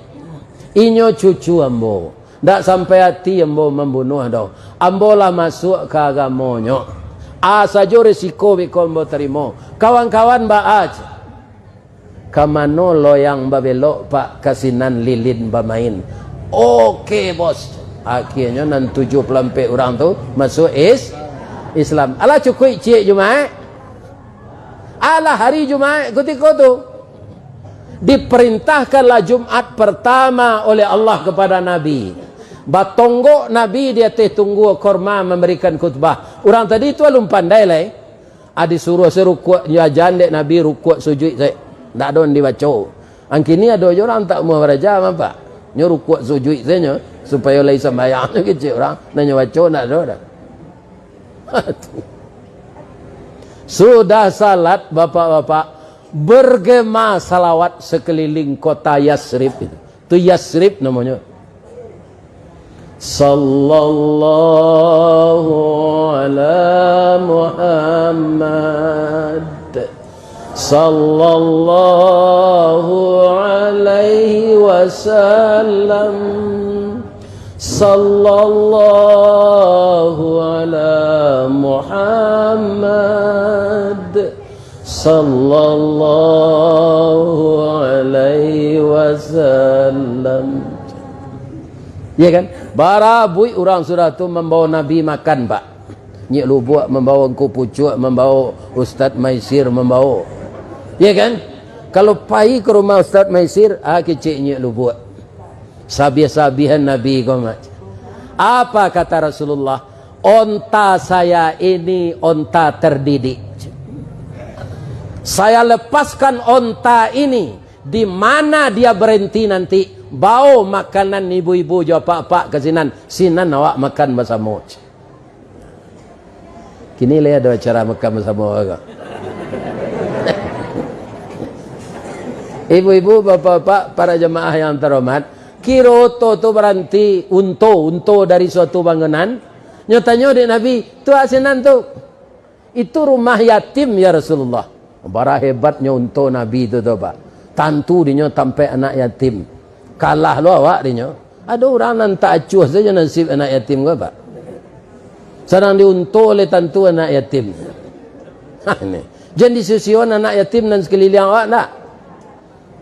Inyo cucu ambo. Ndak sampai ati ambo mambunuah doh. Ambo lah masuak ka agamonyo. A sajo risiko beko ambo tarimo. Kawan-kawan baa? Ka mano loyang babelok, Pak? Ka sinan lilin bamain. Oke, bos. Akhirnyo nan tujuah puluah ampek urang tu masuak is-, Islam. Alah cukuik ciek Jumaik. Alah hari Jumaik kutiko tu. Diperintahkanlah Jumat pertama oleh Allah kepada Nabi. Batonggok Nabi di ateh tunggua korma memberikan khutbah. Urang tadi tu alun pandai lai. Ah, disuruah se rukuak, nyo ajan dek Nabi rukuak sujuik se. Ndak ado nan dibaco. Ang kini ado jo urang tak amuah baraja, Pak. Nyo rukuak sujuik se nyo, supayo lai sambayang nyo kecek urang. Nan nyo baco ndak ado doh. Sudah salat, bapak-bapak, Bergema salawat sekeliling kota Yasrib itu. Tu Yasrib namonyo. Sallallahu ala Muhammad. Sallallahu alaihi wasallam. Sallallahu ala Muhammad. Sallallahu alaihi wasallam. Ya kan? Barabuik urang sudah tu mambawa Nabi makan, Pak. Nyiak Lubuak mambawa, Ngku Pucuak mambawa, Ustaz Maisir mambawa. Ya kan? Kalau pai ka rumah Ustaz Maisir, ah, kecek Nyiak Lubuak. Sabiah-sabiahan Nabi ko, Mak. Apa kata Rasulullah? "Onta saya ini onta terdidik. Saya lepaskan onta ini, di mana dia berhenti nanti, bawa makanan ibu-ibu jo apak-apak ka sinan, sinan awak makan basamo." Kini lai ado acara makan basamo ko. Ibu-ibu, bapak-bapak, para jamaah yang terhormat, kiro oto tu baranti, unto, unto dari suatu bangunan. Nyo tanyo dek Nabi, "Tu a sinan tu?" "Itu rumah yatim, ya Rasulullah." Bara hebatnyo unto Nabi tu, tu, Pak. Tantu dinyo tampek anak yatim. Kalah lo awak dinyo. Ado urang nan tak acuah sajo nasib anak yatim ko, Pak. Sadang diunto oleh tantu anak yatim. Ha, ini. Jan disusion anak yatim nan sakaliliang awak, ndak?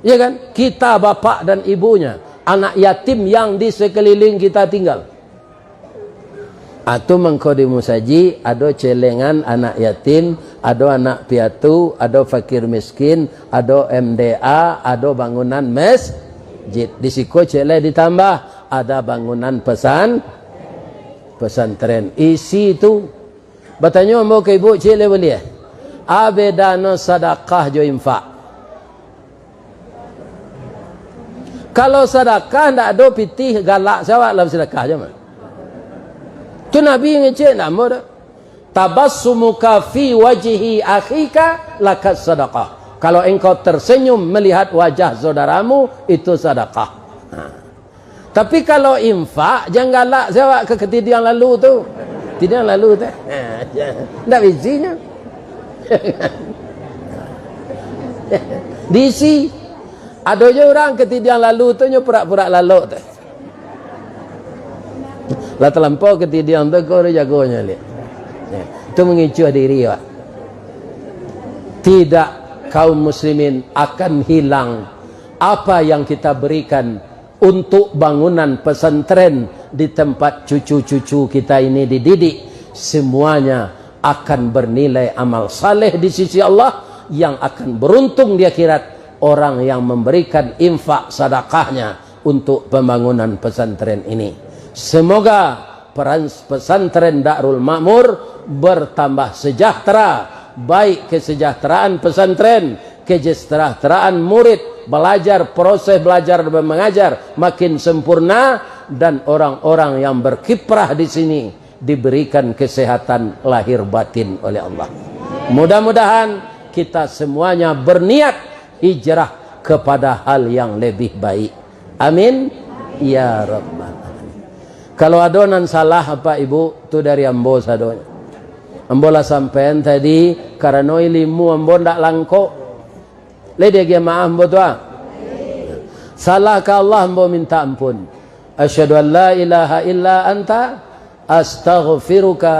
Ya kan? Kita bapak dan ibunya, anak yatim yang di sekeliling kita tinggal. Atu mangko di musajik, ado celengan anak yatim, ado anak piatu, ado fakir miskin, ado M D A, ado bangunan masjid. Di siko cek lai ditambah, ada bangunan pesan-, pesantren. Isi tu. Batanyo ambo ka ibu, cek lai buliah. A bedano sadakah jo infak? Kalau sadakah, ndak ado pitih galak se awak lah basadakah, jan mah. Tu Nabi ngecek, ndak ambo doh. "Tabassumuka fi wajhi akhika laka sadakah." Kalau engkau tersenyum melihat wajah saudaramu, itu sadakah. Ha. Tapi kalau infak, jan galak se awak ka katidiang lalu tu. Katidiang lalu tu. Ha, jan. Ndak bisinyo. Diisi. Ado jo urang katidiang lalu tu nyo purak-purak lalok tu. Lah talampau katidiang tu, ko jagonyo liak. Ya, tu mangicuah diri, Pak. Tidak, kaum muslimin, akan hilang apa yang kita berikan untuk bangunan pesantren di tempat cucu-cucu kita ini dididik, semuanya akan bernilai amal saleh di sisi Allah, yang akan beruntung di akhirat orang yang memberikan infak sadakahnya untuk pembangunan pesantren ini. Semoga peran-, pesantren Darul Makmur bertambah sejahtera, baik kesejahteraan pesantren, kesejahteraan murid, belajar, proses belajar dan mengajar makin sempurna, dan orang-orang yang berkiprah di sini diberikan kesehatan lahir batin oleh Allah. Mudah-mudahan kita semuanya berniat hijrah kepada hal yang lebih baik. Amin. Ya Rabbal Alamin. Kalau ado nan salah, Bapak Ibu, tu dari ambo sadonyo. Ambo lah sampaian tadi, karano ilimu ambo ndak langkok. Lai diagiah maaf ambo tu, ah. Salah ka Allah, ambo minta ampun. Asyhadu an la ilaha illa anta, astaghfiruka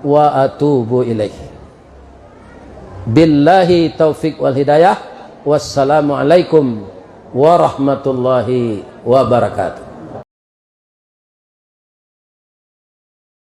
wa atubu ilaik. Billahi taufik wal hidayah. Wassalamualaikum warahmatullahi wabarakatuh.